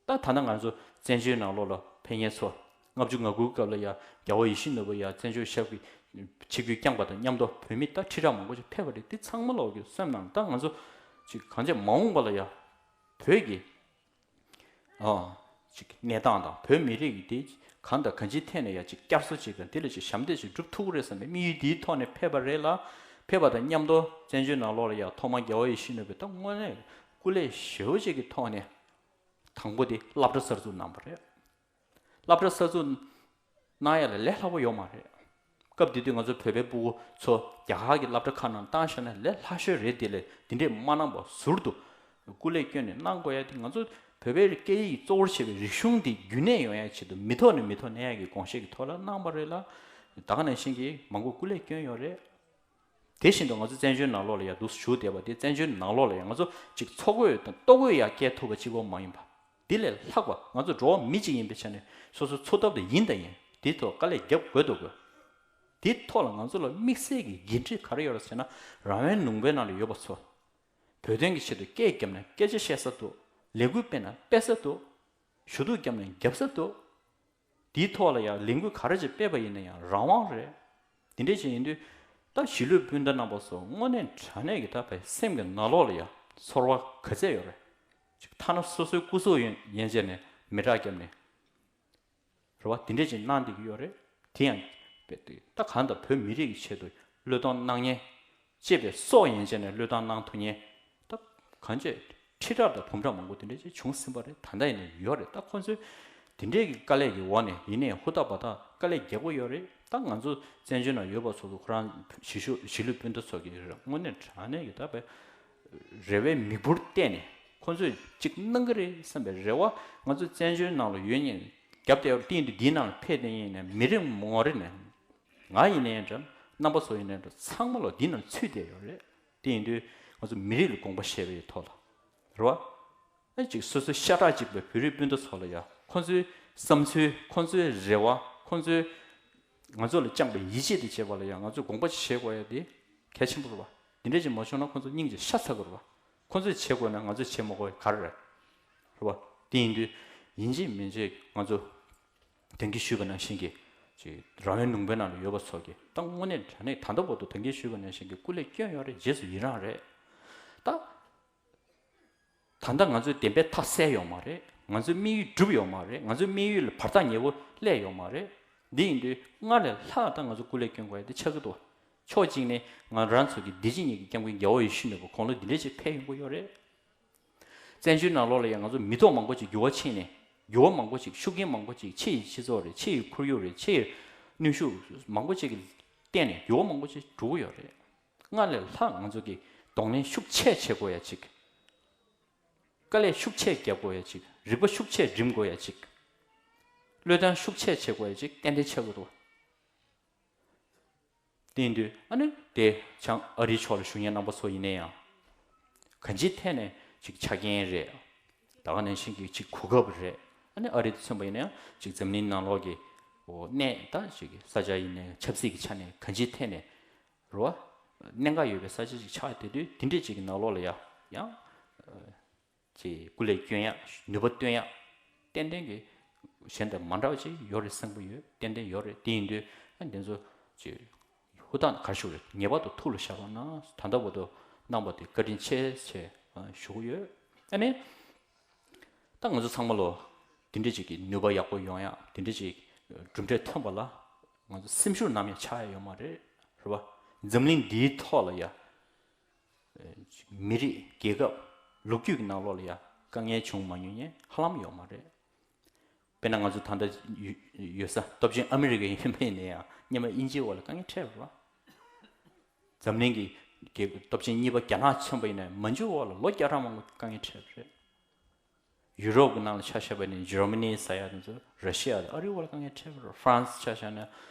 ད་ད་ལྟ་ང་ཚོ་བཙན་བྱོལ་ནང་ལོགས་ལ་ཕེབས་མཁན་ཚོ། ལྔ་བཅུ་ང་དགུའི་སྐབས་ལ་ཡ་རྒྱལ་བ་ཡིད་བཞིན་ནོར་བུ་ཡ་བཙན་བྱོལ་ཞབས་ཀྱི་ཆིབས་བསྒྱུར་བསྐྱངས་པ་དང་མཉམ་དུ་བོད་མི་ད་ཁྲི་ཕྲག་མང་པོ་ཅིག་ཕེབས་པ་རེད། འདི་ཚང་མ་ལོག་གི་སེམས་ནང་ད་ང་ཚོ་ཅིག་གང་བྱས་མ་འོངས་པ་ལ་ཡ་བོད་ཀྱི་ཨ། ཅིག་གནས་སྟངས་དང་བོད་མི་རིགས་ཀྱི་དེ་གང་དང་གང་ཅིའི་ཐད་ནས་ཡ་ཅིག་བསྐྱར་གསོ་བྱེད་དང་། དེ་ལ་ཅིག་ཞབས་འདེགས་ཅིག་སྒྲུབ་ཐུབ་ཀྱི་རེད་བསམ་པའི་དམིགས་ཡུལ་འདིའི་ཐོག་ནས་ཕེབས་པ་རེད་ལ། ཕེབས་པ་དང་མཉམ་དུ་བཙན་བྱོལ་ནང་ལོགས་ལ་ཡ་ཐོག་མར་རྒྱལ་བ་ཡིད་བཞིན་ནོར་བུས་ད་དངོས་གནས་སྐུ་ལས་ཞེ་པོ་ཅིག་གི་ཐོག་ནས་དང་པོ་དེ་སློབ་གྲྭ་གསར་འཛུགས་གནང་བ་རེད། སློབ་གྲྭ་གསར་འཛུགས་གནང་ཡ་ལ་ལས་སླ་པོ་ཡོད་མ་རེད། སྐབས་དེ་དུས་ང་ཚོ་བོད་པའི་སྤུ་གུ་ཚོ་རྒྱ་གར་གྱི་སློབ་གྲྭ་ཁག་ནང་བཏང་བཞག་ན་ལས་སླ་ཤོས་རེད། དེ་ལས་དེ་འདྲས་མ་གནང་བར་ཟུར་དུ་སྐུ་ལས་བསྐྱོན་ནས་གནང་དགོས་ཡ་དེ། ང་ཚོ་བོད་པའི་སྐད་ཡིག་གཙོ་བོར་བྱས་པའི་རིག་གཞུང་འདི་རྒྱུན་གནས་ཡོང་ཡ་ཆེད་དུ་མི་ཐོག་ནས་མི་ཐོག་གནས་ཡ་གི་དགོངས་བཞེས་ཀྱི་ཐོག་ལ་གནང་བ་རེད་ལ། ད་ག་ནང་བཞིན་གྱི་མང་པོ་སྐུ་ལས་བསྐྱོན་ཡོད་རེད། དེ་བཞིན་དུ་ང་ཚོ་བཙན་བྱོལ་ནང་ལོགས་ལ་ཡ་འདུག་བཞུགས་བསྡད་པ་དེ། བཙན་བྱོལ་ནང་ལོགས་ལ་ཡ་ང་ཚོ་ཅིག་འཚོ་གོས་དང་ལྟོ་གོས་ཡ་སྐྱེལ་ཐུབ་པ་གཅིག་པོ་མ་ཡིན་པ། དེ་ལས་ལྷག་པ་ང་ཚོ་འགྲོ་བ་མི་གཅིག་ཡིན་པའི་ཆ་ནས་སོ་སོ་འཚོ་ཐབས་དེ་ཡིན་དང་ཡིན། དེའི་ཐོག་དཀའ་ལས་རྒྱབ་དགོས་འདུག་དགོས། དེའི་ཐོག་ལ་ང་ཚོ་ལ་དམིགས་བསལ་གྱི་འགན་འཁྲི་ག་རེ་ཡོད་རེད་ཟེར་ན། རང་དབང་ལུང་པའི་ནང་ལ་ཡོད་པ་ཚོ་བོད་དོན་གྱི་ཆེད་དུ་སྐད་བརྒྱབ་ན་སྐད་ཆ་བཤད་ས་འདུག་ལས་འགུལ་སྤེལ་ན་སྤེལ་ས་འདུག་ཞུ་གཏུག་བརྒྱབ་ན་རྒྱབ་ས་འདུག་དེའི་ཐོག་ལ་ཡང་ལས་འགུལ་ག་རེ་ཅིག་སྤེལ་བ་ཡིན་ན་ཡང་རང་དབང་རེད། དེ་འདྲ་ཅིག་ཡིན་དུས་ད་གཞིས་ལུས་སྤུན་ཟླ་རྣམ་པ་ཚོ་དངོས་གནས་དྲང་གནས་ཀྱི་ད་བའི་སེམས་ཀྱི་ནང་ལོགས་ལ་ཡང་ཚོར་བ་ག་ཚད་ཡོད་རེད། ཅིག་ཐ་ན་སོ་སོའི་སྐུ་སྲོག་ཡན་ཡན་ཆད་ནས་མེ་སྲེག་བརྒྱབ་ནས་རེད་བ། དེ་འདྲ་ཅིག་གནང་བསྡད་ཀྱི་ཡོད་རེད། དེ་ཡང་ད་གང་ལྟར་བོད་མི་རིགས་ཀྱི་ཆེད་དུ་བློས་གཏོང་གནང་མཁན། གཅེས་པའི་སྲོག་ཡན་ཆད་ནས་བློས་བཏང་གནང་ཐུབ་མཁན་ད་གང་ཅི་ཁྲི་ཕྲག་དང་འབུམ་ཕྲག་མང་པོ་དེ་འདྲ་ཅིག་བྱུང་ཟིན་པ་རེད། ད་ལྟ་ཡིན་ནའི་ཡོད་རེད། ད་ཁོ་ཚོས་དེ་འདྲའི་གི་དཀའ་ལས་ཀྱི་འོག་ནས་ཡིན་ནའི་ཧུར་ཐག་འབད་ཐག་དཀའ་ལས་རྒྱག་གི་ཡོད་རེད། ད་ང་ཚོ་བཙན་བྱོལ་ནང་ཡོད་པ་སོ་སོ་ཁོ་རང་གཞིས་བཞུགས་གཞིས་ལུས་སྤུན་ཟླ་ཚོ་གི་དངོས་གནས་དྲང་གནས་ཀྱི་ད་བའི་རེ་བའི་མིག་འབུར་བལྟས་ནས་ཁོ་ཚོས་ཅིག་གནང་གི་རེད་བསམ་པའི་རེ་བ། ང་ཚོ་བཙན་བྱོལ་ནང་ལ་ཡོད་མཁན་རྒྱབ་དེ་བརྟེན་དུས་འདིའི་ནང་ལ་ཕེབས་བསྡད་མཁན་ཡིན་ནའི་མི་རེ་ངོ་རེ་ནས། ང་ཡིན་ནའི་འདྲ། རྣམ་པ་ཚོ་ཡིན་ནའི་འདྲ། ཚང་མ་ལོ་འདི་ནང་ཚུད་བསྡད་ཡོད་རེད། དེ་ཡིན་དུས་ང་ཚོ་མི་རིགས་ལ་དགོངས་པ་བཞེས་པའི་ཐོག་ལ་རེད་བ། ཨ་ཅིག་སོ་སོའི་ཤ་ཁྲག་གཅིག་པའི་བོད་རིགས་སྤུན་ཟླ་ཚོ་ལ་ཡ་ཁོ་ཚོའི་བསམ་ཚུལ། ཁོ་ཚོའི་རེ་བ། ཁོ་ཚོའི་ང་ཚོ་ལ་བཅངས་པའི་ཡིད་ཆེས་དེ་བྱེད་པ་ལ་ཡ་ང་ཚོས་དགོངས་པ་བཞེས་དགོས་ཡ་དེ་གལ་ཆེན་པོ་རེད་བ། འདི་འདྲ་ཅིག་མ་བྱུང་ན་ཁོ་ཚོ་སྙིང་རྗེ་ཤ་ཚ་གི་རེད་བ། ཁོ་ཚོས་བྱེད་དགོས་ན་ང་ཚོས་བྱེད་མ་དགོས་ག་རེ་རེད། རེད་བ། དེ་ཡིན་དུས་ཡིན་གཅིག་མིན་གཅིག་ང་ཚོ་དེང་གི་ཞུས་པ་ནང་བཞིན་གྱི་ཅིག་རང་དབང་ལུང་པའི་ནང་ལ་ཡོད་པ་ཚོ་གིས་ད་དངོས་གནས་དྲང་གནས་ད་ལྟ་བར་དུ་དེང་གི་ཞུས་པ་ནང་བཞིན་གྱི་སྐུ་ལས་བསྐྱོན་ཡོད་རེད། རྗེས་སུ་ཡི་རང་རེད། ད། ད་ལྟ་ང་ཚོའི་བདེན་པའི་མཐའ་གསལ་ཡོད་མ་རེད། ང་ཚོའི་དམིགས་ཡུལ་འགྲུབ་ཡོད་མ་རེད། ང་ཚོའི་དམིགས་ཡུལ་ལ་བར་ཐག་ཉེ་བོ་སླེབས་ཡོད་མ་རེད། འདི་ཡིན་དུས་སྔར་ལས་ལྷག་ད་ང་ཚོ་སྐུ་ལས་སྐྱོན་དགོས་ཡ་དེ་ཆགས་ཀྱི་འདུག་ཕྱོགས་གཅིག་ནས་ང་རང་ཚོ་གི་འདི་ཕྱི་གཉིས་ཀྱི་སྐྱབས་མགོན་རྒྱལ་བ་ཡིད་བཞིན་ནོར་བུ་དགུང་ལོ་འདི་འདྲ་ཅིག་ཕེབས་ཡོང་གི་ཡོད་རེད། བཙན་བྱོལ་ནང་ལོགས་ལ་ཡང་ང་ཚོ་མི་ཐོག་མང་པོ་ཅིག་འགྱུར་བ་ཕྱིན་ནས། འགྱུར་བ་མང་པོ་ཅིག་ཤུགས་རྐྱེན་མང་པོ་ཅིག་ཕྱི་ཡི་སྤྱི་ཚོགས་རེད། ཕྱི་ཡི་ཁོར་ཡུག་རེད། ཕྱི་ཡི་གནོན་ཤུགས་མང་པོ་ཅིག་གི་བརྟེན་ནས་འགྱུར་བ་མང་པོ་ཅིག་འགྲོ་གི་ཡོད་རེད། སྔར་ལས་ལྷག་ང་ཚོ་གི་གདོང་ལེན་ཤུགས་ཆེ་བྱེད་དགོས་ཡ་ཅིག་དཀའ་ལས་ཤུགས་ཆེ་རྒྱབ་དགོས་ཡ་ཅིག་རིག་པ་ཤུགས་ཆེ་སྒྲིམ་དགོས་ཡ་ཅིག་བློས་གཏོང་ཤུགས་ཆེ་བྱེད་དགོས་ཡ་ཅིག་ཏན་ཏན་ཆགས་ཀྱི་འདུག་དེ་ཡིན་དུས་ཨ་ནི་དེ་བྱང་ཨ་རིའི་ཕྱོགས་ལ་བཞུགས་མཁན་རྣམ་པ་ཚོ་ཡིན་ན་ཡང་། གང་ཅིའི་ཐད་ནས་ཅིག་ཆ་རྐྱེན་རེད། ད་ག་ནང་བཞིན་གྱི་ཅིག་གོ་སྐབས་རེད། ཨ་ནི་ཨ་རི་དེ་མཚོན་པ་ཡིན་ན་ཡང་ཅིག་འཛམ་གླིང་ནང་ལོགས་ཀྱི་འོ་གནས་ད་ཅིག་ས་ཆ་ཡིན་ན་ཡང་ཆབ་སྲིད་ཀྱི་ཆ་ནས་གང་ཅིའི་ཐད་ནས་རེད་བ། གནད་འགག་ཡོད་པའི་ས་ཆ་ཅིག་ཆགས་བསྡད་དུས་དེ་འདྲས་ཅིག་གི་ནང་ལོགས་ལ་ཡང་ཡང་། ཅིག་སྐུ་ལས་སྐྱོན་ཡག་ནུས་པ་བཏོན་ཡག་ཏན་ཏན་གྱི་གཞན་དང་མ་འདྲ་བ་ཅིག་ཡོད་རེད་བསམ་གྱི་ཡོད། ཏན་ཏན་ཡོད་རེད། དེ་ཡིན་དུས་ཨ་འདི་ཚོ་ཅིག་ཧུར་ཐག་ག་རེ་ཞུ་དགོས་རེད། ངེས་པར་དུ་ཐུགས་ལ་བཞག་པ་ན་ད་ལྟ་བར་དུ་གནང་བ་དེ་བཀའ་དྲིན་ཆེ་ཆེ་ཞུ་གི་ཡོད། ཨ་ནི་ད་ང་ཚོ་ཚང་མ་ལོ་འདི་འདྲ་ཅིག་གི་ནུས་པ་ཡག་པོ་ཡོང་ཡག་འདི་འདྲ་ཅིག་གྲུབ་འབྲས་ཐོན་པ་ལ་ང་ཚོ་སེམས་ཤུགས་ནམ་ཡང་ཆག་ཡ་ཡོད་མ་རེད། རེད་བ། འཛམ་གླིང་འདིའི་ཐོག་ལ་ཡ། མི་རིགས་རྒྱལ་ཁབ་ལོ་རྒྱུས་ཀྱི་ནང་ལོགས་ལ་ཡ་དཀའ་ངལ་བྱུང་མ་མྱོང་མཁན་ཧ་ལམ་ཡོད་མ་རེད། དཔེར་ན་ང་ཚོ་ད་ལྟ་ཡོད་ས་སྟོབས་ཆེན་ཨ་མི་རི་ཀ་ཡིན་པ་ཡིན་ན་ཡང་སྔོན་མ་དབྱིན་ཇིའི་འོག་ལ་དཀའ་ངལ་འཕྲད་པ་རེད། འཛམ་གླིང་གི་རྒྱལ་སྟོབས་ཆེན་གཉིས་པ་རྒྱ་ནག་མཚོན་པ་ཡིན་ན་མན་ཇུའི་འོག་ལ་ལོ་བརྒྱ་ཕྲག་མང་པོ་དཀའ་ངལ་འཕྲད་པ་རེད། ཡུ་རོབ་ཀྱི་ནང་ལ་ཆ་བཞག་པ་ཡིན་ན་འཇར་མ་ནི་ཟེར་ཡ་དེ་ཚོ་ར་ཤི་ཡ་དང་ཨ་རིའི་འོག་ལ་དཀའ་ངལ་འཕྲད་པ་རེད། ཧྥ་རན་སི་ཆ་བཞག་ན་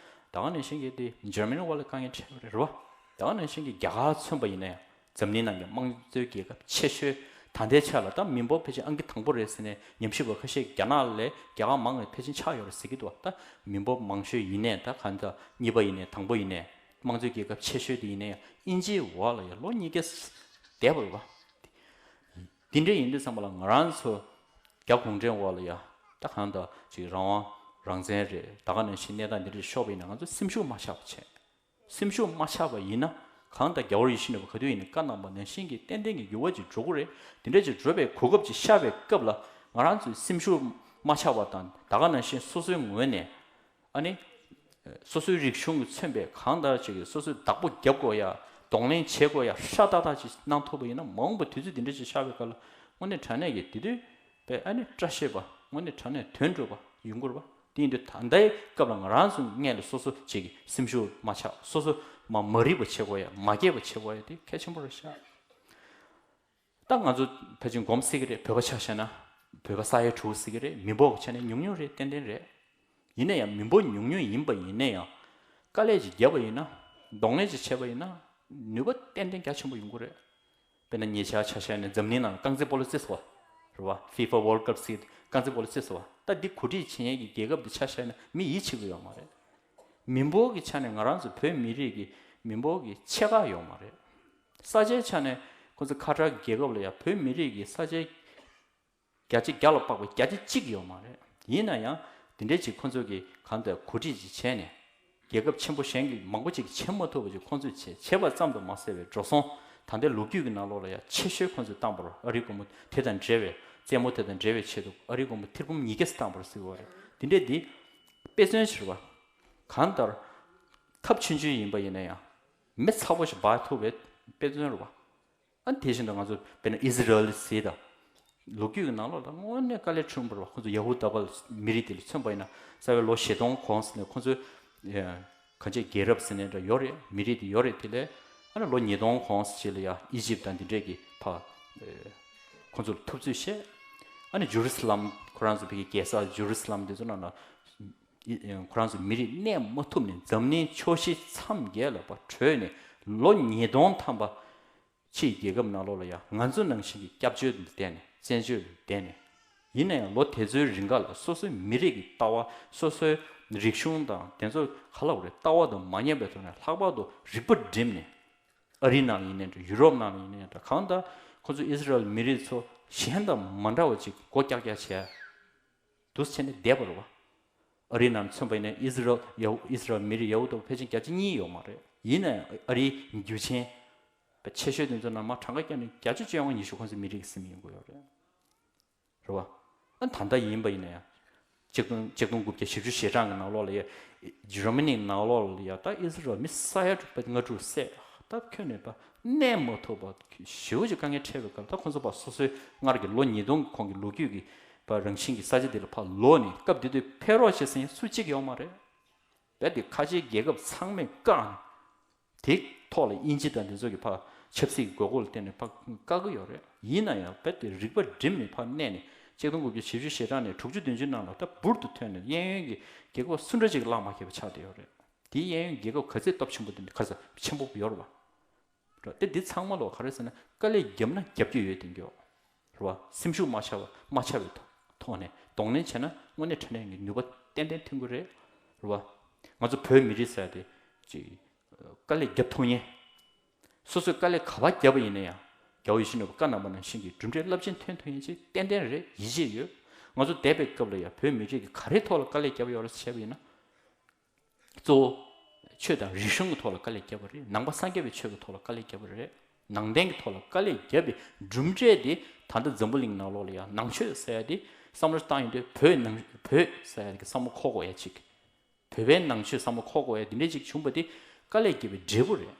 ད་ག་ནང་བཞིན་གྱི་དེ་འཇར་མ་ནི་འོག་ལ་དཀའ་ངལ་འཕྲད་པ་རེད་རེད་བ། ད་ག་ནང་བཞིན་གྱི་རྒྱ་གར་མཚོན་པ་ཡིན་ན་ཡང་འཛམ་གླིང་ནང་གི་དམངས་གཙོའི་རྒྱལ་ཁབ་ཆེ་ཤོས་ད་ལྟའི་ཆ་ལ་ད་མི་འབོར་ཕལ་ཆེར་ཨང་ཀི་དང་པོ་རེད་ཟེར་ནས་ཉམས་ཞིབ་པ་ཁ་ཤས་རྒྱ་ནག་ལས་རྒྱ་གར་མང་བ་ཕལ་ཆེར་ཆགས་ཡོད་རེད་ཟེར་གྱི་འདུག་ད་མི་འབོར་མང་ཤོས་ཡིན་ནའི་ད་གང་ལྟར་གཉིས་པ་ཡིན་ནའི་དང་པོ་ཡིན་ནའི་དམངས་གཙོའི་རྒྱལ་ཁབ་ཆེ་ཤོས་དེ་ཡིན་ན་ཡང་དབྱིན་ཇིའི་འོག་ལ་ཡང་ལོ་ཉིས་བརྒྱ་བསྡད་པ་རེད་བ། དེ་འདྲ་ཡིན་དུས་ཙམ་པ་ལ་ང་རང་ཚོ་རྒྱ་གུང་ཁྲན་འོག་ལ་ཡ་ད་གང་ལྟར་ཅིག་རང་དབང་རང་བཙན་རེད། ད་ག་ནང་བཞིན་གནས་སྟངས་འདི་འདྲ་ཤོར་བ་ཡིན་ན་ང་ཚོ་སེམས་ཤུགས་མ་ཆག་པ་བྱས། སེམས་ཤུགས་མ་ཆག་པ་ཡིན་ན་གང་ལྟར་རྒྱལ་བ་ཡིད་བཞིན་ནོར་བུ་ག་དུས་ཡིན་ན་བཀའ་གནང་བ་ནང་བཞིན་གྱི་ཏན་ཏན་གྱི་འགྱུར་བ་ཅིག་འགྲོ་གི་རེད། དེ་འདྲ་ཅིག་འགྲོ་བའི་གོ་སྐབས་ཅིག་ཤར་བའི་སྐབས་ལ་ང་རང་ཚོའི་སེམས་ཤུགས་མ་ཆག་པ་དང་ད་ག་ནང་བཞིན་སོ་སོའི་ངོས་ནས། ཨ་ནི། སོ་སོའི་རིག་གཞུང་གིས་མཚོན་པའི་གང་ལྟར་ཅིག་སོ་སོའི་བདག་པོ་རྒྱབ་དགོས་ཡ། གདོང་ལེན་བྱེད་དགོས་ཡ་ཧྲ་ཏག་ཏག་ཅིག་གནང་ཐུབ་པ་ཡིན་ན་མ་འོངས་པ་དུས་ཚོད་འདི་འདྲ་ཅིག་ཤར་བའི་སྐབས་ལ་དངོས་གནས་དྲང་གནས་ཀྱི་དེ་དུས་པའི་ཨ་ནི་བཀྲ་ཤིས་པ་དངོས་གནས་དྲང་གནས་དོན་འགྲུབ་པ་ཡོང་གི་རེད་པ། དེ་ཡིན་དུས་ད་ལྟའི་སྐབས་ལ་ང་རང་ཚོ་སྔོན་ལ་སོ་སོ་ཅིག་སེམས་ཤུགས་མ་ཆག་སོ་སོ་མ་མ་རིག་པ་བྱེད་དགོས་ཡ་མ་སྐྱེས་པ་བྱེད་དགོས་ཡ་དེ་གལ་ཆེན་པོ་རེད་ཤག་ད་ང་ཚོ་ཕལ་ཆེར་སྒོམ་སྲིད་ཀྱི་རེད། བོད་པ་ཆ་བཞག་ན་བོད་པ་ས་ཡ་དྲུག་ཟེར་གྱི་རེད། མི་འབོར་གྱི་ཆ་ནས་ཉུང་ཉུང་རེད། ཏན་ཏན་རེད། ཡིན་ན་ཡང་མི་འབོར་ཉུང་ཉུང་ཡིན་པ་ཡིན་ན་ཡང་དཀའ་ལས་ཅིག་བརྒྱབ་པ་ཡིན་ན་གདོང་ལེན་ཅིག་བྱས་པ་ཡིན་ན་ནུས་པ་ཏན་ཏན་རྒྱ་ཆེན་པོ་ཡོང་གི་རེད། དཔེར་ན་ཉེ་ཆར་ཆ་བཞག་ན་འཛམ་གླིང་ནང་རྐང་རྩེད་སྤོ་ལོ་རྩེས་སོང་བ་རེད་བ། ཧྥི་ཧྥ་ཝརལ་ཌི་ཀབ་ཟེར་རྐང་རྩེད་སྤོ་ལོ་རྩེས་སོང་བ། ད་འདི་གོ་སྒྲིག་བྱེད་མཁན་གྱི་རྒྱལ་ཁབ་འདི་ཆ་བཞག་ན་མི་ཡིད་ཆེས་ཀྱི་ཡོད་མ་རེད། མི་འབོར་གྱི་ཆ་ནས་ང་རང་ཚོ་བོད་མི་རིགས་ཀྱི་མི་འབོར་གྱི་ཕྱེད་ཀ་ཡོད་མ་རེད། ས་ཆའི་ཆ་ནས་ཁོ་ཚོ་ཁ་ཐར་རྒྱལ་ཁབ་ལ་ཡང་བོད་མི་རིགས་ཀྱི་ས་ཆའི་བརྒྱ་ཆ་བརྒྱ་ལ་དཔག་པའི་བརྒྱ་ཆ་གཅིག་ཡོད་མ་རེད། ཡིན་ན་ཡང་དེ་འདྲའི་ཅིག་ཁོ་ཚོ་གིས་གང་ལྟར་གོ་སྒྲིག་ཅིག་བྱས་ནས་རྒྱལ་ཁབ་ཆེན་པོ་གཞན་གྱི་མང་པོ་ཅིག་བྱེད་མ་ཐུབ་པ་ཅིག་ཁོ་ཚོས་བྱས། བྱས་པ་ཙམ་དུ་མ་ཟད་པའི་འགྲོ་སོང་ད་ལྟའི་ལོ་རྒྱུས་ཀྱི་ནང་ལོགས་ལ་ཡང་ཆེ་ཤོས་ཁོ་ཚོས་བཏང་པ་རེད། ཨ་རིའི་གོང་བུ་དེ་དང་འབྲེལ་བའི་རྩེད་མོ་དེ་དང་འབྲེལ་བའི་ཆེད་དུ་ཨ་རིའི་གོང་བུ་ཐེར་འབུམ་ཉིས་བརྒྱ་ཙམ་བཏང་པ་རེད་ཟེར་གྱི་ཡོད་རེད། དེ་འདྲས་འདི་དཔེ་མཚོན་ཞིག་རེད་བ། གང་ལྟར་ཁབ་ཆུང་ཆུང་ཡིན་པ་ཡིན་ན་ཡང་མི་ཚ་པོ་ཞིག་འབག་ཐུབ་པའི་དཔེ་མཚོན་རེད་བ། ཨ་དེ་བཞིན་དུ་ང་ཚོ་དཔེར་ན་ཨི་ཟི་རལ་ཟེར་དང་། ལོ་རྒྱུས་ཀྱི་ནང་ལོགས་ལ་དངོས་གནས་དཀའ་ལས་ཁྲོམ་པོ་རེད་བ། ཁོ་ཚོ་ཡ་ཧུ་དཱ་པ་ལ་མི་རིགས་དེ་ལ་མཚོན་པ་ཡིན་ན་རྩ་བའི་ལོ་བཞི་སྟོང་གོང་ཟེར་ནས་ཁོ་ཚོའི་གང་ཅི་རྒྱལ་རབས་ཟེར་ནས་འདྲ་ཡོད་རེད། མི་རིགས་དེ་ཡོད་རེད། དེ་ལས་ཨ་ནི་ལོ་ཉིས་སྟོང་གོང་ཟེར་ཅིག་ལ་ཡ་ཨི་ཇིབ་དང་འདི་འདྲས་ཀྱི་ཕ་ཁོ་ཚོ་ལ་ཐུབ་ཚོད་བཤད། ཨ་ནི་ཇུ་རུ་སི་ལམ་ཁོ་རང་ཚོ་བོད་ཀྱི་རྒྱལ་ས་ཇུ་རུ་སི་ལམ་དེ་ཚོ་ནང་ལ་ཁོ་རང་ཚོ་མི་རིགས་གནས་མ་ཐུབ་ནས་འཛམ་གླིང་ཕྱོགས་བཞི་མཚམས་བརྒྱད་ལ་ཕར་བྲོས་ནས་ལོ་ཉིས་སྟོང་ཐམ་པ། ཕྱིའི་རྒྱལ་ཁབ་ནང་ལོགས་ལ་ཡང་ང་ཚོ་ནང་བཞིན་གྱི་སྐྱབས་བཅོལ་དུ་བསྡད་ནས་བཙན་བྱོལ་དུ་བསྡད་ནས། ཡིན་ན་ཡང་ལོ་དེ་ཚོའི་རིང་ག་ལ་སོ་སོའི་མི་རིགས་ཀྱི་ལྟ་བ། སོ་སོའི་རིག་གཞུང་དང་དེ་ཚོ་ག་ལ་བ་རེད། ལྟ་བ་དང་མ་ཉམས་པའི་ཐོག་ནས་ལྷག་པར་དུ་རིག་པ་བསྒྲིམས་ནས། ཨ་རིའི་ནང་ལ་ཡིན་ནའི་འདྲ། ཡུ་རོབ་ནང་ལ་ཡིན་ནའི་འདྲ། གང་ལྟར་ ཁོ་ཚོ་ཨི་སི་རལ་མི་རིགས་ཚོ་གཞན་དང་མ་འདྲ་བ་ཅིག་མགོ་ཀྱག་ཀྱག་བྱས། འདུག་སེ་བྱས་ནས་བསྡད་པ་རེད་བ། ཨ་རིའི་ནང་མཚོན་པ་ཡིན་ན་ཨི་སི་རལ་ཡ་ཧུ་ཨི་སི་རལ་མི་རིགས་ཡ་ཧུ་དཱ་ཕལ་ཆེར་བརྒྱ་ཆ་གཉིས་ཡོད་མ་རེད། ཡིན་ན་ཡང་ཨ་རིའི་རྒྱུ་ཆེན་ཆེ་ཤོས་དེ་ཚོ་ནང་མར་གྲངས་ཀ་བཀྱགས་ནས་བརྒྱ་ཆ་བཅོ་ལྔ་ཉི་ཤུ་ཁོ་ཚོའི་མི་རིགས་ཀྱི་སེམས་ཡོང་གི་ཡོད་རེད། རེད་བ། ཨ་ད་ལྟ་ཡིན་པ་ཡིན་ན་ཡང་། ཆིག་སྟོང་ཆིག་སྟོང་དགུ་བརྒྱ་བཞི་བཅུ་ཞེ་གྲངས་ཀྱི་ནང་ལོགས་ལ་ཡ། འཇར་མ་ནིའི་ནང་ལོགས་ལ་ཡ་ད་ཨི་སི་རལ་མི་ས་ཡ་དྲུག་པ་ལྔ་དྲུག་བསད། ད་ཁྱོན་ནས་ད་གནས་མ་ཐུབ་པ་ཞེ་པོ་ཅིག་དཀའ་ངལ་འཕྲད་པའི་སྐབས། ད་ཁོ་ཚོ་ཕར་སོ་སོའི་སྔར་གྱི་ལོ་ཉིས་སྟོང་གི་གོང་གི་ལོ་རྒྱུས་ཀྱི་ཕར་རང་བཞིན་གྱི་ས་ཆ་འདི་ལ་ཕར་ལོག་ནས་སྐབས་དེ་དུས་ཕེབས་རོགས་བྱེད་ཟེར་མཁན་སུ་གཅིག་ཡོད་མ་རེད། རྦད་དེ་ཁ་ཆེའི་རྒྱལ་ཁབ་ཚང་མས་བཀག་ནས། དེའི་ཐོག་ལ་དབྱིན་ཇི་དང་འདི་ཚོ་གི་ཕར་ཆབ་སྲིད་ཀྱི་དགོས་མཁོ་ལ་བརྟེན་ནས་ཕར་བཀག་གི་ཡོད་རེད། ཡིན་ན་ཡང་རྦད་དེ་རིག་པ་བསྒྲིམས་ནས་ཕར་གནས་ནས་ཆིག་སྟོང་དགུ་བརྒྱ་བཞི་བཅུ་ཞེ་གྲངས་ནས་དྲུག་ཅུ་བདུན་ཅུ་ནང་ལ་ད་འབུར་དུ་ཐོན་ནས་གཡས་གཡོན་གྱི་རྒྱལ་ཁབ་སུ་འདྲ་ཅིག་བརླག་མ་ཁེལ་བ་ཆགས་བསྡད་ཡོད་རེད། དེའི་གཡས་གཡོན་རྒྱལ་ཁབ་ག་ཚད་སྟོབས་ཆེན་པོ་དེ་འདྲ་ག་ཚོད་ཆེན་པོ་ཡོད་རེད་བ། རེད་དེ། འདི་ཚང་མ་ལོ་ག་རེ་ཟེར་ན་དཀའ་ལས་བརྒྱབ་ན་རྒྱབ་ཀྱི་ཡོད་དེ་འགྱོ། རེད་བ། སེམས་ཤུགས་མ་ཆག་པ་མ་ཆག་པའི་ཐོག་ཐོག་ནས་གདོང་ལེན་བྱས་ན་དངོས་གནས་དྲང་གནས་ཀྱི་ནུས་པ་ཏན་ཏན་ཐོན་གྱི་རེད། རེད་བ། ང་ཚོ་བོད་མི་རིགས་ཟེར་ཡ་དེ་ཅིག་དཀའ་ལས་རྒྱབ་ཐུབ་མཁན། སོ་སོས་དཀའ་ལས་ག་པར་བརྒྱབ་པ་ཡིན་ན་ཡང་རྒྱལ་བ་ཡིད་བཞིན་ནོར་བུ་བཀའ་གནང་བ་ནང་བཞིན་གྱི་གྲུབ་འབྲས་རླབས་ཆེན་ཐོན་ཐུབ་མཁན་ཅིག་ཏན་ཏན་རེད། ཡིད་ཆེས་ཡོད། ང་ཚོ་འདས་པའི་སྐབས་ལ་ཡང་བོད་མི་རིགས་ཀྱིས་ག་རེའི་ཐོག་ལ་དཀའ་ལས་བརྒྱབ་ཡོད་རེད་ཟེར་བྱས་པ་ཡིན་ན། གཙོ་བོ། ཆོས་དང་རིག་གཞུང་གི་ཐོག་ལ་དཀའ་ལས་བརྒྱབ་པ་རེད། ནང་པ་སངས་རྒྱས་པའི་ཆོས་ཀྱི་ཐོག་ལ་དཀའ་ལས་བརྒྱབ་པ་རེད། ནང་བསྟན་གྱི་ཐོག་ལ་དཀའ་ལས་བརྒྱབ་པའི་གྲུབ་འབྲས་དེ་ད་ལྟ་འཛམ་བུ་གླིང་ནང་ལོགས་ལ་ཡང་ནང་ཆོས་ཟེར་ཡ་དེ་བསམ་བློ་བཏང་ཡོང་དུས་བོད་ནང་བོད་ཟེར་ཡ་དེ་གི་བསམ་བློ་འཁོར་དགོས་ཡ་ཅིག་བོད་པའི་ནང་ཆོས་བསམ་བློ་འཁོར་དགོས་ཡ་དེ་འདྲས་ཅིག་བྱུང་བ་དེ་དཀའ་ལས་བརྒྱབ་པའི་འབྲས་བུ་རེད།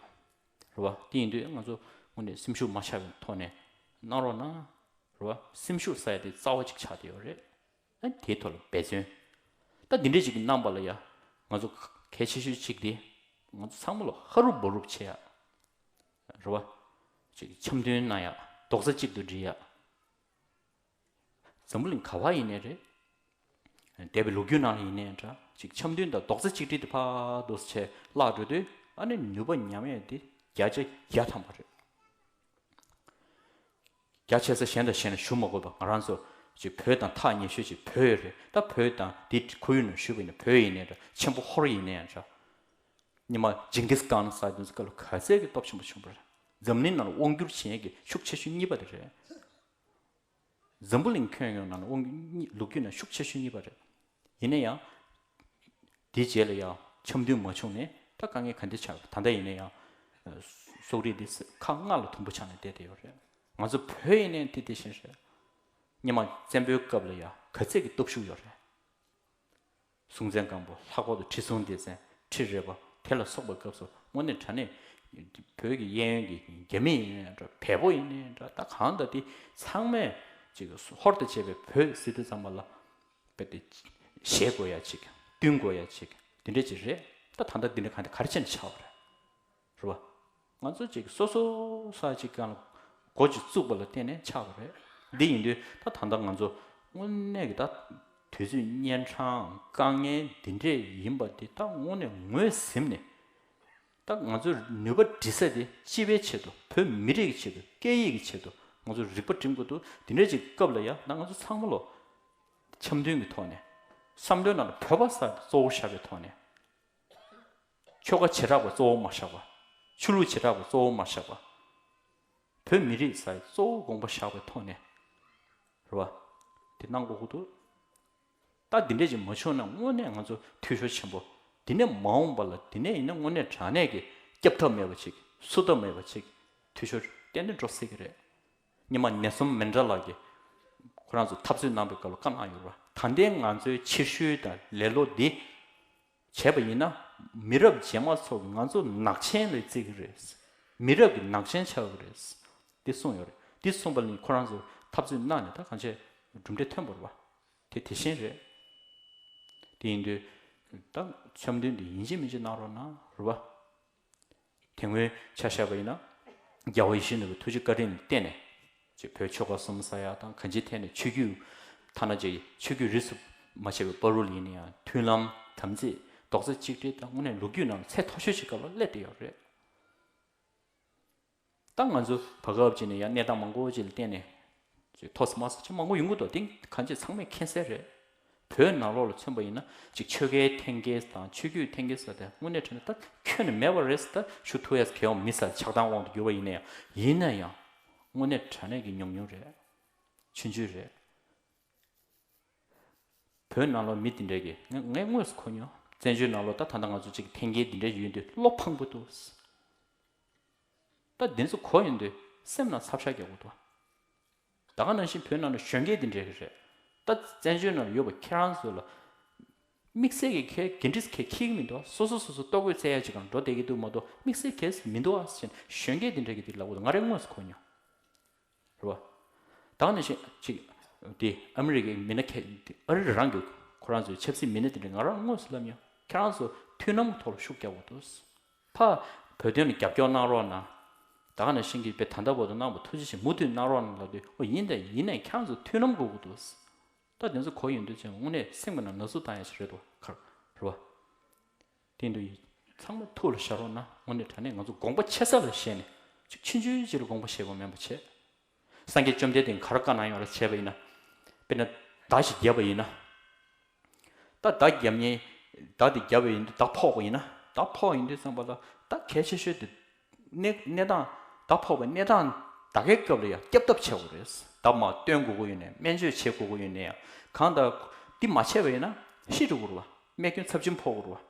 རེད་བ། དེ་ཡིན་དུས་ང་ཚོ་དངོས་གནས་སེམས་ཤུགས་མ་ཆག་པའི་ཐོག་ནས་གནང་རོགས་གནང་། རེད་བ། སེམས་ཤུགས་ཟེར་ཡ་དེ་རྩ་བ་ཅིག་ཆགས་བསྡད་ཡོད་རེད། ཨ་དེའི་ཐོག་ལ་འབད་བརྩོན། ད་འདི་འདྲས་ཅིག་གི་གནང་པ་ལ་ཡ། ང་ཚོ་གལ་ཆེ་ཤོས་གཅིག་དེ། ང་ཚོ་ཚང་མ་ལ་ཧ་རུབ་བོ་རུབ་བྱེད་ཡ། རེད་བ། ཅིག་འཆམ་མཐུན་གནང་ཡ། རྡོག་རྩ་གཅིག་ཏུ་སྒྲིལ་ཡ། འཛམ་བུ་གླིང་ག་བ་ཡིན་ནའི་རེད། འདས་པའི་ལོ་རྒྱུས་ནང་ལ་ཡིན་ནའི་འདྲ། ཅིག་འཆམ་མཐུན་དང་རྡོག་རྩ་གཅིག་སྒྲིལ་དེ་ཕར་འདུག་སེ་བྱས་བརླག་འགྲོ་དུས་ཨ་ནི་ནུས་པ་ཉམས་ཡས་དེ་བརྒྱ་ཆ་བརྒྱ་ཐམ་པ་རེད། རྒྱ་ཆེ་ས་གཞན་དང་གཞན་ལ་ཞུ་མ་དགོས་པ། ང་རང་ཚོ་ཅིག་བོད་དང་ཐག་ཉེ་ཤོས་ཅིག་བོད་རེད། ད་བོད་དང་དེ་ཁོར་ཡུག་ནང་ཞུས་པ་ཡིན་ན་བོད་ཡིན་ནའི་འདྲ། ཆེན་པོ་ཧོར་ཡིན་ནའི་འདྲ། སྔོན་མ་ཇིང་གིས་ཁཱན་ཟེར་དེ་ཚོ་སྐབས་ལ་ག་ཚད་ཀྱི་སྟོབས་ཆེན་པོ་བྱུང་བ་རེད། འཛམ་གླིང་ནང་ལ་དབང་བསྒྱུར་བྱེད་མཁན་གྱི་ཤུགས་ཆེ་ཤོས་གཉིས་པ་དེ་རེད། འཛམ་བུ་གླིང་ཁྱོན་ཡོངས་ནང་ལ་དབང་བསྒྱུར་གཉིས་ལོ་རྒྱུས་ནང་ཤུགས་ཆེ་ཤོས་གཉིས་པ་རེད། ཡིན་ན་ཡང་། དེའི་རྗེས་ལ་ཡང་འཆམ་མཐུན་མ་བྱུང་ནས་ད་དཀའ་ངལ་ག་འདྲ་ཆགས། ད་ལྟ་ཡིན་ན་ཡང་། སོག་རིགས་འདི་ཁག་ལྔ་ལ་དུམ་བུ་ཆགས་ནས་བསྡད་བསྡད་ཡོད་རེད། ང་ཚོ་བོད་ཡིན་ནའི་དེ་དེ་བཞིན་རེད། སྔོན་མ་བཙན་པོའི་སྐབས་ལ་ཡང་ག་ཚད་ཀྱི་སྟོབས་ཤུགས་ཡོད་རེད། སྲོང་བཙན་སྒམ་པོ། ལྷག་པར་དུ་ཁྲི་སྲོང་ལྡེ་བཙན། ཁྲི་རལ་པ་དེ་ལ་སོགས་པའི་སྐབས་སུ་དངོས་གནས་དྲང་གནས་བོད་ཀྱི་གཡས་གཡོན་གྱི་རྒྱ་མི་ཡིན་ནའི་འདྲ། བལ་པོ་ཡིན་ནའི་འདྲ། ད་གང་ལྟར་དེ་ཚང་མས་ཅིག་ཧོར་དང་བཅས་པའི་བོད་ཟེར་དུས་ཙམ་པ་ལ་རྦད་དེ་བཞེས་དགོས་ཡ་ཅིག་བསྟུན་དགོས་ཡ་ཅིག་དེ་འདྲ་ཅིག་རེད། ད་ད་ལྟ་འདི་འདྲ་གང་དེ་ག་རེ་བྱས་ནས་ཆགས་པ་རེད། རེད་བ། ང་ཚོ་ཅིག་སོ་སོ་ས་ཅིག་སྒང་ལ་འགོ་ཅིག་བཙུགས་པ་ལ་བརྟེན་ནས་ཆགས་པ་རེད། འདི་ཡིན་དུས་ད་ད་ལྟ་ང་ཚོ་དངོས་གནས་ཀྱི་ད་དུས་ཚོད་གཉན་འཕྲང་དཀའ་ངལ་འདི་འདྲས་ཡིན་པ་འདི་ད་དངོས་གནས་ངོས་ཟིན་ནས། ད་ང་ཚོ་ནུས་པ་སྒྲིལ་ས་དེ་སྤྱི་པའི་ཆེད་དུ། བོད་མི་རིགས་ཀྱི་ཆེད་དུ། སྐད་ཡིག་གི་ཆེད་དུ་ང་ཚོ་རིག་པ་སྒྲིམ་དགོས་འདུག་དེ་འདྲས་ཅིག་སྐབས་ལ་ཡ་ད་ང་ཚོ་ཚང་མ་ལོ་འཆམ་མཐུན་གྱི་ཐོག་ནས། བསམ་བློའི་ནང་ལ་བོད་པ་ཟེར་གཙོ་བོ་བཞག་པའི་ཐོག་ནས། ཆོལ་ཁ་བྱེ་བྲག་པ་གཙོ་བོ་མ་བཞག་པ། ཆོས་ལུགས་བྱེ་བྲག་པ་གཙོ་བོ་མ་བཞག་པ། བོད་མི་རིགས་ཟེར་གཙོ་བོ་དགོངས་པ་བཞག་པའི་ཐོག་ནས། རེད་བ། དེ་གནང་དགོས་ཀྱི་འདུག་ད་འདི་འདྲས་ཅིག་མ་བྱུང་ན་དངོས་གནས་ང་ཚོ་འཐུས་ཤོར་ཆེན་པོ། འདི་ནས་མ་འོངས་པ་ལ་འདི་ནས་ཡིན་ན་དངོས་གནས་དྲང་གནས་ཀྱི་སྐྱོབ་ཐབས་མེད་པ་ཅིག་བསུ་ཐབས་མེད་པ་ཅིག་འཐུས་ཤོར་ཏན་ཏན་འགྲོ་སྲིད་ཀྱི་རེད། སྔོན་མ་ནེལ་སོན་མན་ཌེ་ལ་གིས་ཁོ་རང་ཚོ་འཐབ་རྩོད་གནང་པའི་སྐབས་ལ་བཀའ་གནང་ཡོད་རེད་བ། ད་ལྟའི་ང་ཚོའི་ཕྱིར་བཤོལ་དང་ལེ་ལོ་འདི་བྱས་པ་ཡིན་ན། མི་རབས་རྗེས་མ་ཚོ་གིས་ང་ཚོ་ནག་ཆེན་ལ་བརྩི་གི་རེད། མི་རབས་ཀྱི་ནག་ཆེན་ཆགས་ཀྱི་རེད། འདི་གསུངས་ཡོད་རེད། འདི་གསུངས་པ་ནི་ཁོ་རང་ཚོ་འཐབ་རྩོད་གནང་ནས་ད་གང་ཆེ་གྲུབ་འབྲས་ཐོན་པ་རེད་བ། དེ་དེ་བཞིན་རེད། དེ་ཡིན་དུས་ད་འཆམ་མཐུན་འདི་ཡིན་གཅིག་མིན་གཅིག་གནང་རོགས་གནང་རེད་བ། དེ་སྔོན་ཆ་བཞག་པ་ཡིན་ན། རྒྱལ་བ་ཡིད་བཞིན་ནོར་བུའི་ཐུགས་རྗེ་བཀའ་དྲིན་ལ་བརྟེན་ནས། ཅིག་བོད་ཆོལ་ཁ་གསུམ་ཟེར་ཡ་དང་གང་ཅིའི་ཐད་ནས་ཆོས་བརྒྱུད། ཐ་ན་ཅིག་ཆོས་བརྒྱུད་རིས་སུ་མ་ཆད་པའི་བར་དུ་ལ་ཡིན་ན་ཡང་མཐུན་ལམ། དམ་ཚིག་རྡོག་རྩ་གཅིག་སྒྲིལ་དང་དངོས་གནས་ལོ་རྒྱུས་ནང་ལ་ཚད་མཐོ་ཤོས་ཤིག་སྐབས་ལ་སླེབས་བསྡད་ཡོད་རེད། ད་ང་ཚོ་བར་སྐབས་ཅིག་ནས་ཡང་གནས་སྟངས་མང་པོ་ཅིག་ལ་བརྟེན་ནས། ཅིག་ཐོག་སུ་མ་སུ་ཅིག་མང་པོ་ཡོང་གི་འདུག་དེ་གང་ཅི་ཚང་མས་མཁྱེན་གསལ་རེད། བོད་ནང་ལོགས་ལ་མཚོན་པ་ཡིན་ན་ཅིག་ཆོལ་ཁའི་འཐེན་འཁྱེར་དང་ཆོས་བརྒྱུད་འཐེན་འཁྱེར་ཟེར་དེ་དངོས་གནས་དྲང་གནས་ད་ཁྱོན་ནས་མེད་པ་རེད་ཟེར། ད་ཞུ་ཐུབ་ཡས་གལ་ཡོང་མི་ཟེར། ཆགས་སྡང་དབང་དུ་གྱུར་པ་ཡིན་ན་ཡང་། ཡིན་ན་ཡང་། དངོས་གནས་དྲང་གནས་ཀྱི་ཉུང་ཉུང་རེད། ཆུང་ཆུང་རེད། བོད་ནང་ལོགས་མི་དེ་འདྲས་ཀྱི་ངས་ངས་དངོས་སུ་གོ་མྱོང་། བཙན་བྱོལ་ནང་ལོགས་ད་ད་ལྟ་ང་ཚོ་གཅིག་འཐེན་འཁྱེར་དེ་འདྲས་ཡོད་དུས་བློ་ཕངས་པོ་འདུག། ད་འདི་ཚོ་གོ་ཡོང་དུས་སེམས་ནང་ཚབ་ཤ་རྒྱག་དགོས་འདུག། ད་ག་ནང་བཞིན་བོད་ནང་ལ་གཞོན་སྐྱེས་འདི་འདྲས་ཀྱི་རེད། ད་བཙན་བྱོལ་ནང་ལ་ཡོད་པ་ཁྱེད་རང་ཚོ་ལ་དམིགས་བསལ་གྱི་ཁྱེད་འགན་འཁྲི་ཁྱེད་འཁྱེར་གྱི་མི་འདུག། སོ་སོ་སོ་སོ་ལྟོ་གོས་འཚོལ་ཡ་ཅིག་གང་འགྲོ་བསྡད་ཀྱི་འདུག་མ་གཏོགས་དམིགས་བསལ་གྱི་མི་འདུག་ཨ་ཟེར་ནས་གཞོན་སྐྱེས་འདི་འདྲས་ཀྱི་འདི་ལབ་དགོས་འདུག། ང་རང་དངོས་སུ་གོ་མྱོང་། རེད་བ། ད་ག་ནང་བཞིན་ཅིག་དེ་ཨ་མི་རི་ཀའི་མི་སྣ་ཁྱེད་ཨ་རི་རང་གི་ཁོ་རང་ཚོའི་ཆབ་སྲིད་མི་སྣ་དེ་འདྲས་ང་རང་དངོས་སུ་ལབ་མྱོང་། ཁྱེད་རང་ཚོ་མཐུན་ལམ་ཐོག་ལ་ཤུགས་རྒྱག་དགོས་འདུག། ཕ་བོད་དོན་ལ་རྒྱབ་སྐྱོར་གནང་རོགས་གནང་། ད་ག་ནང་བཞིན་གྱི་དཔེ་ད་ལྟ་བར་དུ་གནང་བ་ཐུགས་རྗེ་ཆེ། མུ་མཐུད་གནང་རོགས་གནང་ལབ་དུས་ཨོ་ཡིན་ད་ཡིན་ནའི་ཁྱེད་རང་ཚོ་མཐུན་ལམ་དགོས་ཀྱི་འདུག། ད་དེ་ཚོ་གོ་ཡོང་དུས་ཅང་དངོས་གནས་སེམས་ཀྱི་ནང་ན་ཟུག་བཏང་ཡ་ཞིག་རེད་འདུག་ག་རེད་བ། དེ་འདུག་ཡིན། ཚང་མ་ཐུགས་ལ་བཞག་རོགས་གནང་། དངོས་གནས་དྲང་གནས་ང་ཚོ་དགོངས་པ་ཆེ་ས་ལ་བཞེས་ནས་ཅིག་ཆུང་ཆུང་ཅིག་ལ་དགོངས་པ་བཞེས་པ་མིན་པ་བྱས། སངས་རྒྱས་བཅོམ་ལྡན་འདས་ག་རེ་བཀའ་གནང་ཡོད་ལ་བྱས་པ་ཡིན་ན། དཔེར་ན་མདའ་ཞིག་བརྒྱབ་པ་ཡིན་ན། ད་མདའ་བརྒྱབ་མཁན་མདའ་དེ་བརྒྱབ་པ་ཡིན་དུས་མདའ་ཕོག་པ་ཡིན་ན། མདའ་ཕོག་ཡིན་དུས་ཙམ་པ་ལ་ད་གལ་ཆེ་ཤོས་དེ་གནས་གནས་སྟངས་མདའ་ཕོག་པའི་གནས་སྟངས་ད་གའི་སྐབས་ལ་ཡང་སྐྱབས་ཐབས་བྱེད་དགོས་རེད། མདའ་མར་བཏོན་དགོས་ཀྱི་ཡོད་ནའི་སྨན་བཅོས་བྱེད་དགོས་ཀྱི་ཡོད་ནའི་ཡང་གང་ལྟར་འདི་མ་བྱས་པ་ཡིན་ན་ཤི་འགྲོ་དགོས་རེད་བ། རྨས་སྐྱོན་ཚབས་ཆེན་ཕོག་དགོས་རེད་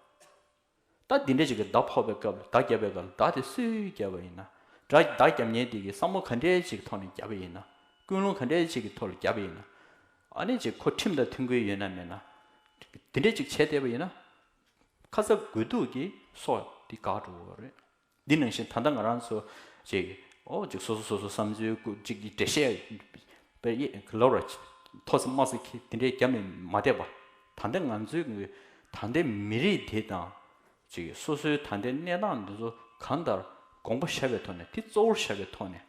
བ། ད་འདི་འདྲ་ཅིག་གི་མདའ་ཕོག་པའི་སྐབས་ལ་མདའ་བརྒྱབ་པའི་སྐབས་ལ་མདའ་དེ་སུས་བརྒྱབ་པ་ཡིན་ན། མདའ་མདའ་བརྒྱབ་མཁན་དེ་གིས་བསམ་བློ་ག་འདྲའི་ཅིག་ཐོག་ནས་བརྒྱབ་པ་ཡིན་ན། ཀུན་སློང་ག་འདྲའི་ཅིག་གི་ཐོག་ལ་བརྒྱབ་པ་ཡིན་ན། ཨ་ནི་ཅིག་ཁོ་ཁྲིམས་དང་མཐུན་ཁུལ་ཡོད་ན་མེད་ན། འདི་འདྲ་ཅིག་བྱས་བསྡད་པ་ཡིན་ན། ཁ་ཚ་དགོས་གཏུགས་ཀྱི་སྲོག་འདི་འགག་འགྲོ་གི་རེད། འདི་ནང་བཞིན་ད་ལྟ་ང་རང་ཚོ་ཅིག་ཨོ་ཅིག་སོ་སོ་སོ་སོ་བསམ་ཚུལ་ཅིག་གི་འགྲེལ་བཤད་པའི་ལོ་ར་ཐོ་ས་མ་ས་ཁྱི་དེ་འདྲའི་རྒྱབ་ནས་མ་བསྡད་པ། ད་ལྟ་ང་ཚོའི་ད་ལྟའི་མི་རིགས་འདི་དང་ཅིག་སོ་སོའི་ད་ལྟའི་གནས་སྟངས་འདི་ཚོ་གང་ལྟར་དགོངས་པ་བཞག་པའི་ཐོག་ནས་དེ་གཙོ་བོར་བཞག་པའི་ཐོག་ནས།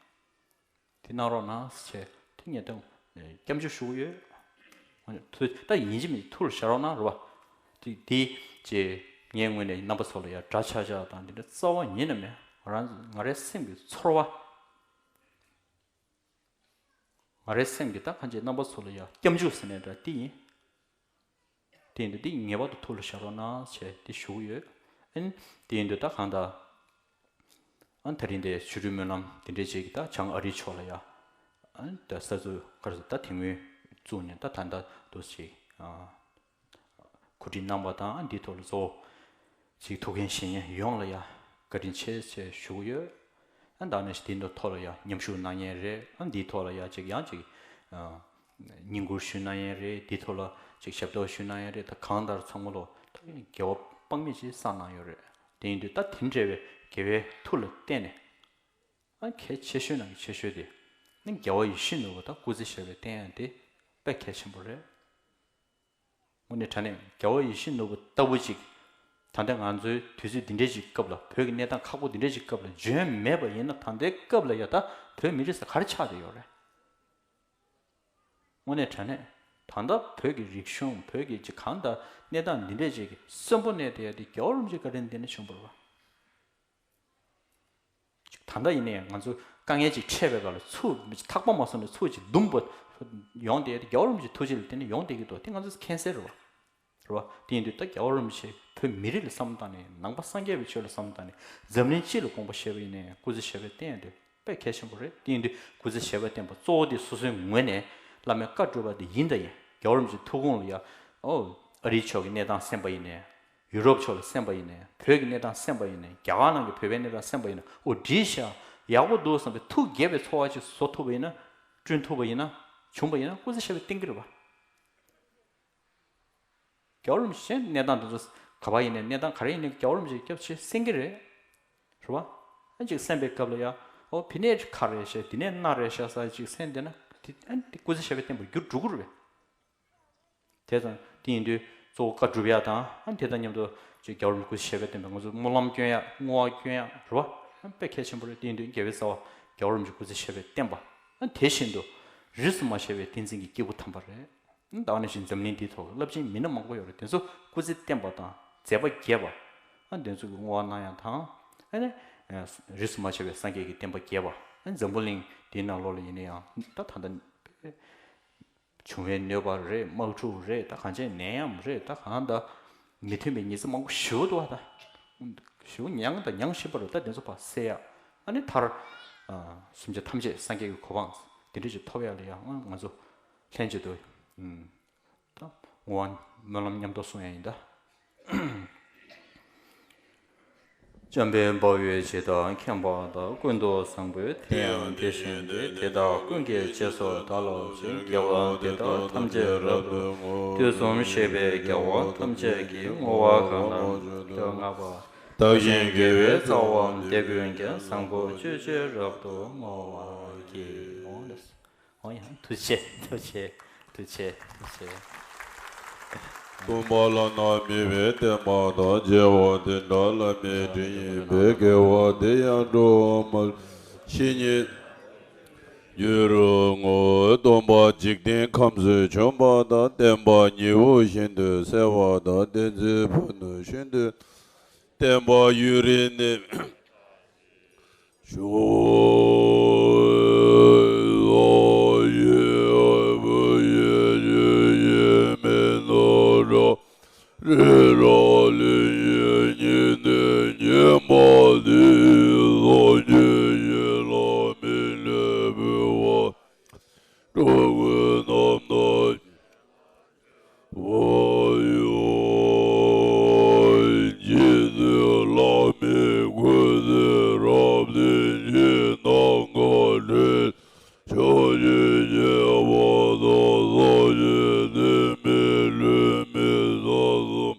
དེ་གནང་རོགས་གནང་ཟེར་བྱས་དེ་ངས་ད་སྐྱབས་འཇུག་ཞུ་གི་ཡོད། ཐུ་ད་ཡིན་གཅིག་མིན་གཅིག་ཐུགས་ལ་བཞག་རོགས་གནང་རེད་བ། དེ་དེ་ཅེས་ངའི་ངོས་ནས་རྣམ་པ་ཚོ་ལ་ཡང་འདྲ་ཆགས་ཆགས་དང་འདི་འདྲ་རྩ་བ་ཉིད་ནས་མེད། ང་རང་ང་རའི་སེམས་ཀྱི་ཚོར་བ། ང་རའི་སེམས་ཀྱི་ད་གང་ཅི་རྣམ་པ་ཚོ་ལ་ཡང་སྐྱབས་འཇུག་ཟེར་ནས་འདྲ་དེ་ཡིན། དེ་ཡིན་དུས་འདི་ངེས་པར་དུ་ཐུགས་ལ་བཞག་རོགས་གནང་བྱས་དེ་ཞུ་གི་ཡོད། ཨན། དེ་ཡིན་དུས་ད་གང་ལྟར། ཨན། ད་རིང་དེ་ཆོ་འཕྲུལ་སྨོན་ལམ་དེ་འདྲས་ཅིག་ད་བྱང་ཨ་རིའི་ཕྱོགས་ལ་ཡ། ཨན། ད་ས་ཚུ་གར་ད་དེ་སྔོན་བཙུགས་ནས་ད་ད་ལྟ་འདུག་ཅིག་ཨ། གོ་སྒྲིག་གནང་བ་དང་འདིའི་ཐོག་ལ་གཙོ་བོ་ཅིག་ཐུགས་འགན་བཞེས་མཁན་ཡོངས་ལ་ཡ་བཀའ་དྲིན་ཆེ་ཞེས་ཞུ་གི་ཡོད། ཨ་ད་ནི་དེ་འདྲ་ཐོག་ལ་ཡང་མཉམ་ཞུགས་གནང་མཁན་རེད། ཨ་འདིའི་ཐོག་ལ་ཡང་ཅིག་ཡང་ཅིག་ཨ་བསྙེན་བཀུར་ཞུ་གནང་མཁན་རེད། འདིའི་ཐོག་ལ་ཅིག་ཞབས་ཏོག་ཞུ་གནང་མཁན་རེད། ད་གང་ལྟར་ཚང་མ་ལོ་ད་དགེ་བ་དཔག་མེད་ཅིག་བསགས་གནང་ཡོད་རེད། དེ་ཡིན་དུས་ད་དེ་འདྲ་བའི་དགེ་བའི་མཐུ་ལ་བརྟེན་ནས་ཨ་གལ་ཆེ་ཤོས་ནང་གི་ཆེ་ཤོས་དེ་ནི་རྒྱལ་བ་ཡིད་བཞིན་ནོར་བུ་དང་སྐུ་ཚེ་ཞབས་པད་བརྟན་ཡག་དེ་དཔེ་གལ་ཆེན་པོ་རེད། དངོས་གནས་དྲང་གནས་རྒྱལ་བ་ཡིད་བཞིན་ནོར་བུ་ལྟ་བུ་ཅིག་ད་ལྟ་ང་ཚོའི་དུས་ཚོད་འདི་འདྲའི་ཅིག་སྐབས་ལ་བོད་ཀྱི་གནས་སྟངས་ཁག་པོ་འདི་འདྲའི་ཅིག་སྐབས་ལ་འཇོན་མེད་པ་ཡིན་ན་ད་ལྟའི་སྐབས་ལ་ཡ་ད་བོད་མི་རིགས་ས་ག་རེ་ཆགས་བསྡད་ཡོད་རེད། དངོས་གནས་དྲང་གནས་ད་ལྟ་བོད་ཀྱི་རིག་གཞུང་བོད་ཀྱི་ཅིག་གང་ལྟར་གནས་སྟངས་འདི་འདྲའི་ཅིག་གསོན་པོ་གནས་བསྡད་ཡ་དེ་རྒྱལ་བ་རིན་པོ་ཆེ་བཀའ་དྲིན་འདི་ནས་བྱུང་བ་རེད་བ། ད་ལྟ་ཡིན་ནའི་ང་ཚོ་དཀའ་ངལ་ཅིག་འཕྲད་པའི་སྐབས་ལ་ཚུར་ཐག་པ་མ་སོང་ནས་ཚུར་ཅིག་འདུམ་པ་ཡོང་བསྡད་དེ་རྒྱལ་བ་རིན་པོ་ཆེའི་ཐུགས་རྗེ་ལ་བརྟེན་ནས་ཡོང་བསྡད་ཀྱི་འདུག། དེ་ང་ཚོས་མཁྱེན་གསལ་རེད་བ། རེད་བ། དེ་ཡིན་དུས་ད་རྒྱལ་བ་རིན་པོ་ཆེ་བོད་མི་རིགས་ལ་བསམ་བཏང་ནས་ནང་པ་སངས་རྒྱས་པའི་ཆོས་ལ་བསམ་བཏང་ནས་འཛམ་གླིང་སྤྱི་ལ་དགོངས་པ་བཞེས་པ་ཡིན་ནའི་སྐུ་ཚེ་ཞབས་པད་བརྟན་ཡ་དེ་དཔེ་གལ་ཆེན་པོ་རེད། དེ་ཡིན་དུས་སྐུ་ཚེ་ཞབས་པད་བརྟན་པ་གཙོ་བོ་དེ་སོ་སོའི་ངོས་ནས་བླ་མའི་བཀའ་སྒྲུབ་པ་དེ་ཡིན་ད་ཡིན། རྒྱལ་བ་རིན་པོ་ཆེའི་ཐུགས་དགོངས་ལ་ཡ་ཨོ་ཨ་རིའི་ཕྱོགས་ཀྱི་གནས་སྟངས་གསན་པ་ཡིན་ནའི། ཡུ་རོབ་ཕྱོགས་ལ་གསན་པ་ཡིན་ནའི་བོད་ཀྱི་གནས་སྟངས་གསན་པ་ཡིན་ནའི་རྒྱ་གར་ནང་གི་བོད་པའི་གནས་སྟངས་གསན་པ་ཡིན་ནའི་ཨོ་འགྲིག་ཤག་ཡག་པོ་འདུག་བསམ་པའི་ཐུགས་དགྱེས་པའི་ཚོར་བ་ཅིག་བཟོ་ཐུབ་པ་ཡིན་ན། བསྐྲུན་ཐུབ་པ་ཡིན་ན། བྱུང་བ་ཡིན་ན་སྐུ་ཚེ་ཞབས་པད་བརྟན་གྱི་རེད་བ། རྒྱལ་བ་རིན་པོ་ཆེ་གནས་སྟངས་འདི་ཚོ་ག་པར་ཡིན་ནའི་གནས་སྟངས་ག་རེ་ཡིན་ནའི་རྒྱལ་བ་རིན་པོ་ཆེ་སྐྱབས་ཆེ་གསན་གྱི་རེད། རེད་བ། ཨ་ཅིག་གསན་པའི་སྐབས་ལ་ཡ་ཨོ་ཕི་ནས་ཁ་རེད་ཤག་འདི་ནས་སྣ་རེད་ཤག་ས་ཅིག་གསན་བསྡད་ན་དེ་ཨ་ནི་དེ་སྐུ་ཚེ་ཞབས་པད་བརྟན་པར་འགྱུར་འགྲོ་གི་རེད་བས། དེ་ཙང་དེ་ཡིན་དུས་གཙོ་བོ་བཀའ་སྒྲུབ་ཡག་དང་ཨ་དེ་དང་མཉམ་དུ་ཅིག་རྒྱལ་བ་རིན་པོ་ཆེ་སྐུ་ཚེ་ཞབས་པད་བརྟན་པའི་ང་ཚོ་སྨོན་ལམ་སྐྱོན་ཡག་བསྔོ་བ་སྐྱོན་ཡག་རེད་བ། དཔེ་གལ་ཆེན་པོ་རེད། དེ་ཡིན་དུས་རྒྱལ་བའི་རྩ་བ་རྒྱལ་བ་རིན་པོ་ཆེ་སྐུ་ཚེ་ཞབས་པད་བརྟན་པ། ཨ་དེ་བཞིན་དུ་རིས་སུ་མ་ཆད་པའི་བསྟན་འཛིན་གྱི་སྐྱེས་བུ་དམ་པ་རེད། ཨ་ད་ག་ནང་བཞིན་འཛམ་གླིང་འདིའི་ཐོག་རླབས་ཆེན་མི་སྣ་མང་པོ་ཡོད་རེད། དེ་ཚོ་སྐུ་ཚེ་བརྟན་པ་དང་མཛད་པ་རྒྱས་པ། ཨ་དེ་ཚོ་གི་བསྔོ་བ་གནང་ཡག་དང་། ཨ་ནི་རིས་སུ་མ་ཆད་པའི་སངས་རྒྱས་ཀྱི་བསྟན་པ་རྒྱས་པ། ཨ་འཛམ་བུ་གླིང་འདིའི་ནང་ལོགས་ལ་ཡིན་ན་ཡང་ད་ད་ལྟ། བྱུང་བའི་གནོད་པ་རེད། དམག་འཁྲུག་རེད། ད་གང་ཅི་ནད་ཡམས་རེད། ད་གང་ད་མི་མཐུན་པའི་ཉེས་ཚབས་མང་པོ་ཞེ་པོ་འདུག་བ། ད་ཞེ་པོ་མྱངས་དང་མྱངས་བཞིན་པ་རེད། ད་དེ་ཚོ་ཕར་སེལ་ཡག་ཨ་ནི་མཐར་ ཨ། སེམས་ཅན་ཐམས་ཅད་སངས་རྒྱས་ཀྱི་གོ་འཕང་དེ་འདྲ་ཞིག་ཐོབ་ཡག་ལ་ཡང་ང་ཚོ་ལྷན་ཅིག་ཏུ། ཨ། ད་བསྔོ་བ་སྨོན་ལམ་མཉམ་དུ་གསུང་ཡ་ཡིན་ད། འཇམ་དཔལ་དཔའ་བོས་ཇི་ལྟར་མཁྱེན་པ་དང་། ཀུན་ཏུ་བཟང་པོས་དེ་ཡང་དེ་བཞིན་ཏེ། དེ་དག་ཀུན་གྱི་རྗེས་སུ་བདག་སློབ་ཅིང་། དགེ་བ་འདི་དག་ཐམས་ཅད་རབ་ཏུ་བསྔོ། དུས་གསུམ་གཤེགས་པའི་རྒྱལ་བ་ཐམས་ཅད་ཀྱིས། བསྔོ་བ་གང་ལ་འཇུག་ཏུ་བསྔགས་པ། བདག་གཞན་དགེ་བའི་རྩ་བ་འདི་ཀུན་ཀྱང་། བཟང་པོ་སྤྱོད་ཕྱིར་རབ་ཏུ་བསྔོ་བར་བགྱི། འོང་ལགས། འོ་ཡ། ཐུགས་རྗེ་ཆེ། ཐུགས་རྗེ་ཆེ། ཐུགས་རྗེ་ཆེ། ཐུགས་རྗེ་ཆེ། སྟོང་པ་ལ་ནི་དམིགས་པའི་བརྟན་པ་དང་། བརྗེ་བ་དེ་འདྲ་བླ་མེད་དྲིན་ཡིན་པས། དགེ་བ་དེ་ཡང་འགྲོ་བ་མ་ལུས་པའི་བཤེས་གཉེན་རྒྱུར་བསྔོ། སྟོང་པ་འཇིག་རྟེན་ཁམས་སུ་བྱོན་པ་དང་། བསྟན་པ་ཉི་འོད་བཞིན་དུ་གསལ་བ་དང་། བསྟན་འཛིན་ཕུ་ནུ་བཞིན་དུ། བསྟན་པ་ཡུན་རིང་གནས། བརྗེད་ཚུལ་བླ་མེད་སྐུ་ཚེ་རབ་བརྟན་གྱི་ནམ་མཁའ་སྤྲིན་ཕྱོགས་བཅུའི་རྒྱལ་བ་དང་། སངས་རྒྱས་འདས་མའི་ལུས་མི་ས་གསུམ།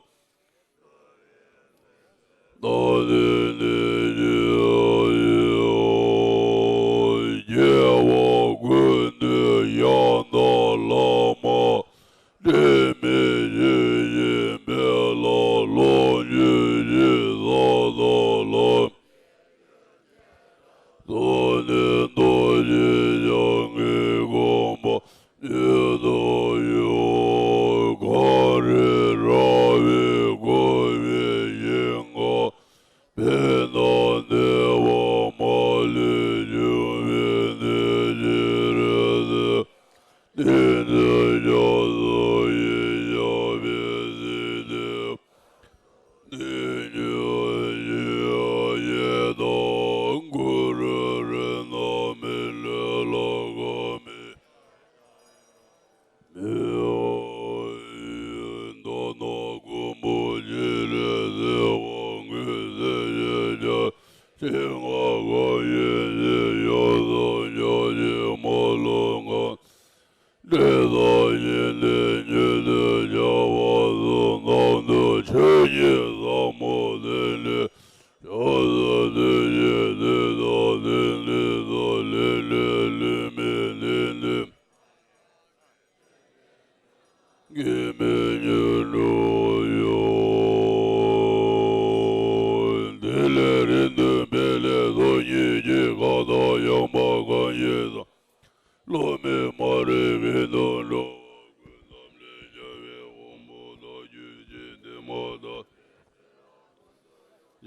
རྟ་དྲེལ་ནས་ཀྱི་རྒྱལ་བ་ཀུན་འདུས་ཡང་དག་བླ་མ། དྲི་མེད་ཆོས་ཀྱི་དཔལ་ལ་ལོངས་སྤྱོད་ཅིང་། ས་དང་ལམ་སོགས་ནས་རྡོ་རྗེ་འཆང་གི་དགོངས་པ་ཉིད་དུ་ཡོད། གངས་རི་ར་བས་བསྐོར་བའི་ཞིང་ཁམས། པདྨ་གནས་པ་མ་ལུས་འབྱུང་བའི་གནས། སྤྱན་རས་གཟིགས་ཏིང་འཛིན་རྒྱ་མཚོ་ཡི་ཞབས་པད་སྲིད་མཐའི། ནས་ཉོན་ཅིག་ཡེ་དང་གུ་རུ་རེ་ན་མི་ལས་ལ་ག་མི་མི་འོ་ཡི་མདོ་ནག་མགོན་པོ་སྤྱན་རས་གཟིགས་དབང་གི་སྲས་ཆེན་བརྒྱ་བྱིན་ལྔ་གང་ཡིན་ཞིང་། ཡབ་སྲས་བརྒྱ་བྱིན་མ་ལུས་གང་འདྲེན་དང་བཞིན་ཏེ་མྱུར་དུ་བྱ་བ་གསུམ་དང་དུ། ཆོས་ཉིད་ཟབ་མོ་ཐིག་ལེ་ཕྱོགས་སུ་ཐོན་ཞིང་དེ་དག་ཐིག་ལེ་སོགས་ལས་ལས་ལུས་མི་ལྡན་ཏེ། གེགས་མེད་མྱུར་འགྲུབ་ཤོག། དེ་ལས་རིང་དུ་འཕེལ་ལས་ཚོགས་གཉིས་ཀྱི་ཁ་དོག་ཡངས་པ་གང་ཞིག་དང་། བླ་མེད་མ་རིག་གི་དུག་འགྲོ་བ་ཀུན་ནམ་ལས་བྱ་བའི་དབང་པོ་དག་རྒྱུད་ཀྱི་བདེ་མ་དང་།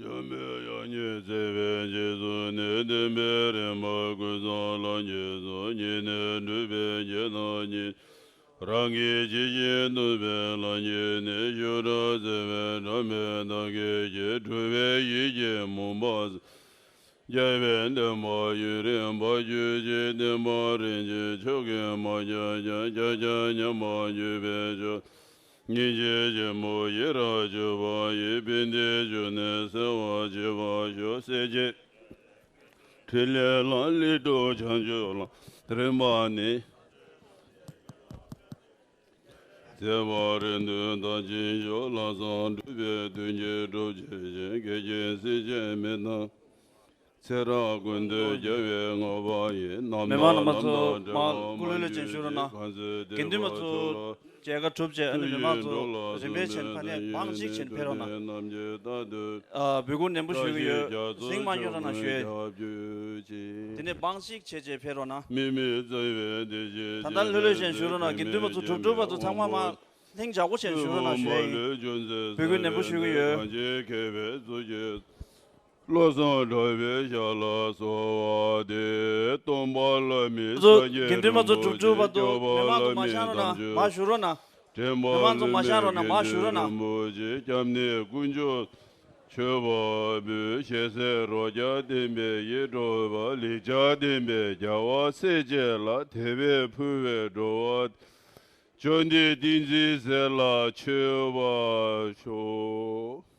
འཇམ་པའི་དབྱངས་ཉིད་བརྩེ་བའི་རྗེས་སུ་ནི། བདེན་པའི་རིམ་པ་ཀུན་བཟང་ལམ་གྱི་སྲོག་ཉིད་ནི། སྒྲུབ་པའི་རྒྱལ་དང་ཉིད་རང་གིས་ཇི་བཞིན་ནུས་པའི་ལམ་གྱིས་ནི། ཞུ་དག་བརྩེ་བའི་སྒྲོན་མེ་དག་གིས་ཀྱེ། སྒྲུབ་པའི་ཡིད་ཀྱི་མུན་པ་སེལ། རྒྱལ་བའི་བསྟན་པ་ཡུན་རིང་བར་གྱུར་ཅིག། བསྟན་པ་རིན་ཆེན་མཆོག་གི་མ་ཆགས་ཤིང་། ཆགས་ཆག་ཉམས་པར་གྱུར་པའི་ཕྱོགས། སྙིང་རྗེ་ཆེན་པོ་ཡི་རང་གྱུར་པ་ཡི། ཕན་བདེའི་འབྱུང་གནས་གསལ་བར་བྱེད་པར་ཤོག། སྲས་ཆེན་ཕྲིན་ལས་ལམ་ལས་གྲུབ་བྱང་ཆུབ་ལམ། རིམ་པ་ནི། བརྩེ་བ་རིང་དུ་དར་ཞིང་ཤོག། ལམ་བཟང་སྒྲུབ་པའི་དོན་གྱི་སྒྲུབ་བྱེད་ཅིང་། སྐད་ཅིག་སྲིད་ཞིའི་མི་རྟག་ཚེ་རབས་ཀུན་ཏུ་རྒྱལ་བའི་བསྔགས་པ་ཡི། རྣམ་མེ་མ་རྣམ་པ་ཚོ་མ་སྐུ་ལུས་ལས་ཅན་ཞུ་རོགས་གནང་། དགེ་འདུན་པ་ཚོ་མཇལ་ཁ་གྲུབ་རྗེས་ཨ་ནི་མི་མང་ཚོ་རིམ་པས་བྱས་ནས་ཕ་ནས་བང་གཅིག་བྱས་ནས་ཕེབས་རོགས་གནང་། ཨ་འབོད་སྐུལ་ནན་པོ་ཞུ་གི་ཡོད། གཟིགས་མ་ཡོང་རོགས་གནང་ཞུ་ཡས། དེ་ནས་བང་གཅིག་བྱས་རྗེས་ཕེབས་རོགས་གནང་། ད་ལྟ་ལྷོད་ལྷོད་བྱས་ནས་ཞུ་རོགས་གནང་། དགེ་འདུན་པ་ཚོ་གྲུབ་གྲུབ་པ་ཚོ་ཚང་མ་མ། ལྷིང་འཇགས་པོ་བྱས་ནས་བཞུགས་རོགས་གནང་ཞུ་ཡ་ཡིན། འབོད་སྐུལ་ནན་པོ་ཞུ་གི་ཡོད། བློ་བཟང་གྲགས་པའི་ཞལ་ལ་གསོལ་བ་འདེབས། སྟོན་པ་བླ་མེད་ཚོ་སངས་རྒྱས་རིན་པོ་ཆེ། སྐྱོབ་པ་བླ་མེད་དམ་ཆོས། འདྲེན་པ་བླ་མེད་མཁན་ཆེན་རིན་པོ་ཆེ། སྐྱབས་གནས་དཀོན་མཆོག་མཆོད་པ་འབུལ། ཞལ་ཟས་རོ་བརྒྱ་བསྟན་པའི་ཡིད་འཕྲོག་པ། ལེགས་སྦྱར་བསྟན་པའི་རྒྱལ་བ་སྲས་བཅས་ལ། དད་པས་ཕུལ་བའི་འགྲོ་བ་བཅོམ་ལྡན་ཏིང་འཛིན་ཟས་ལ་མཆོད་པར་ཤོག།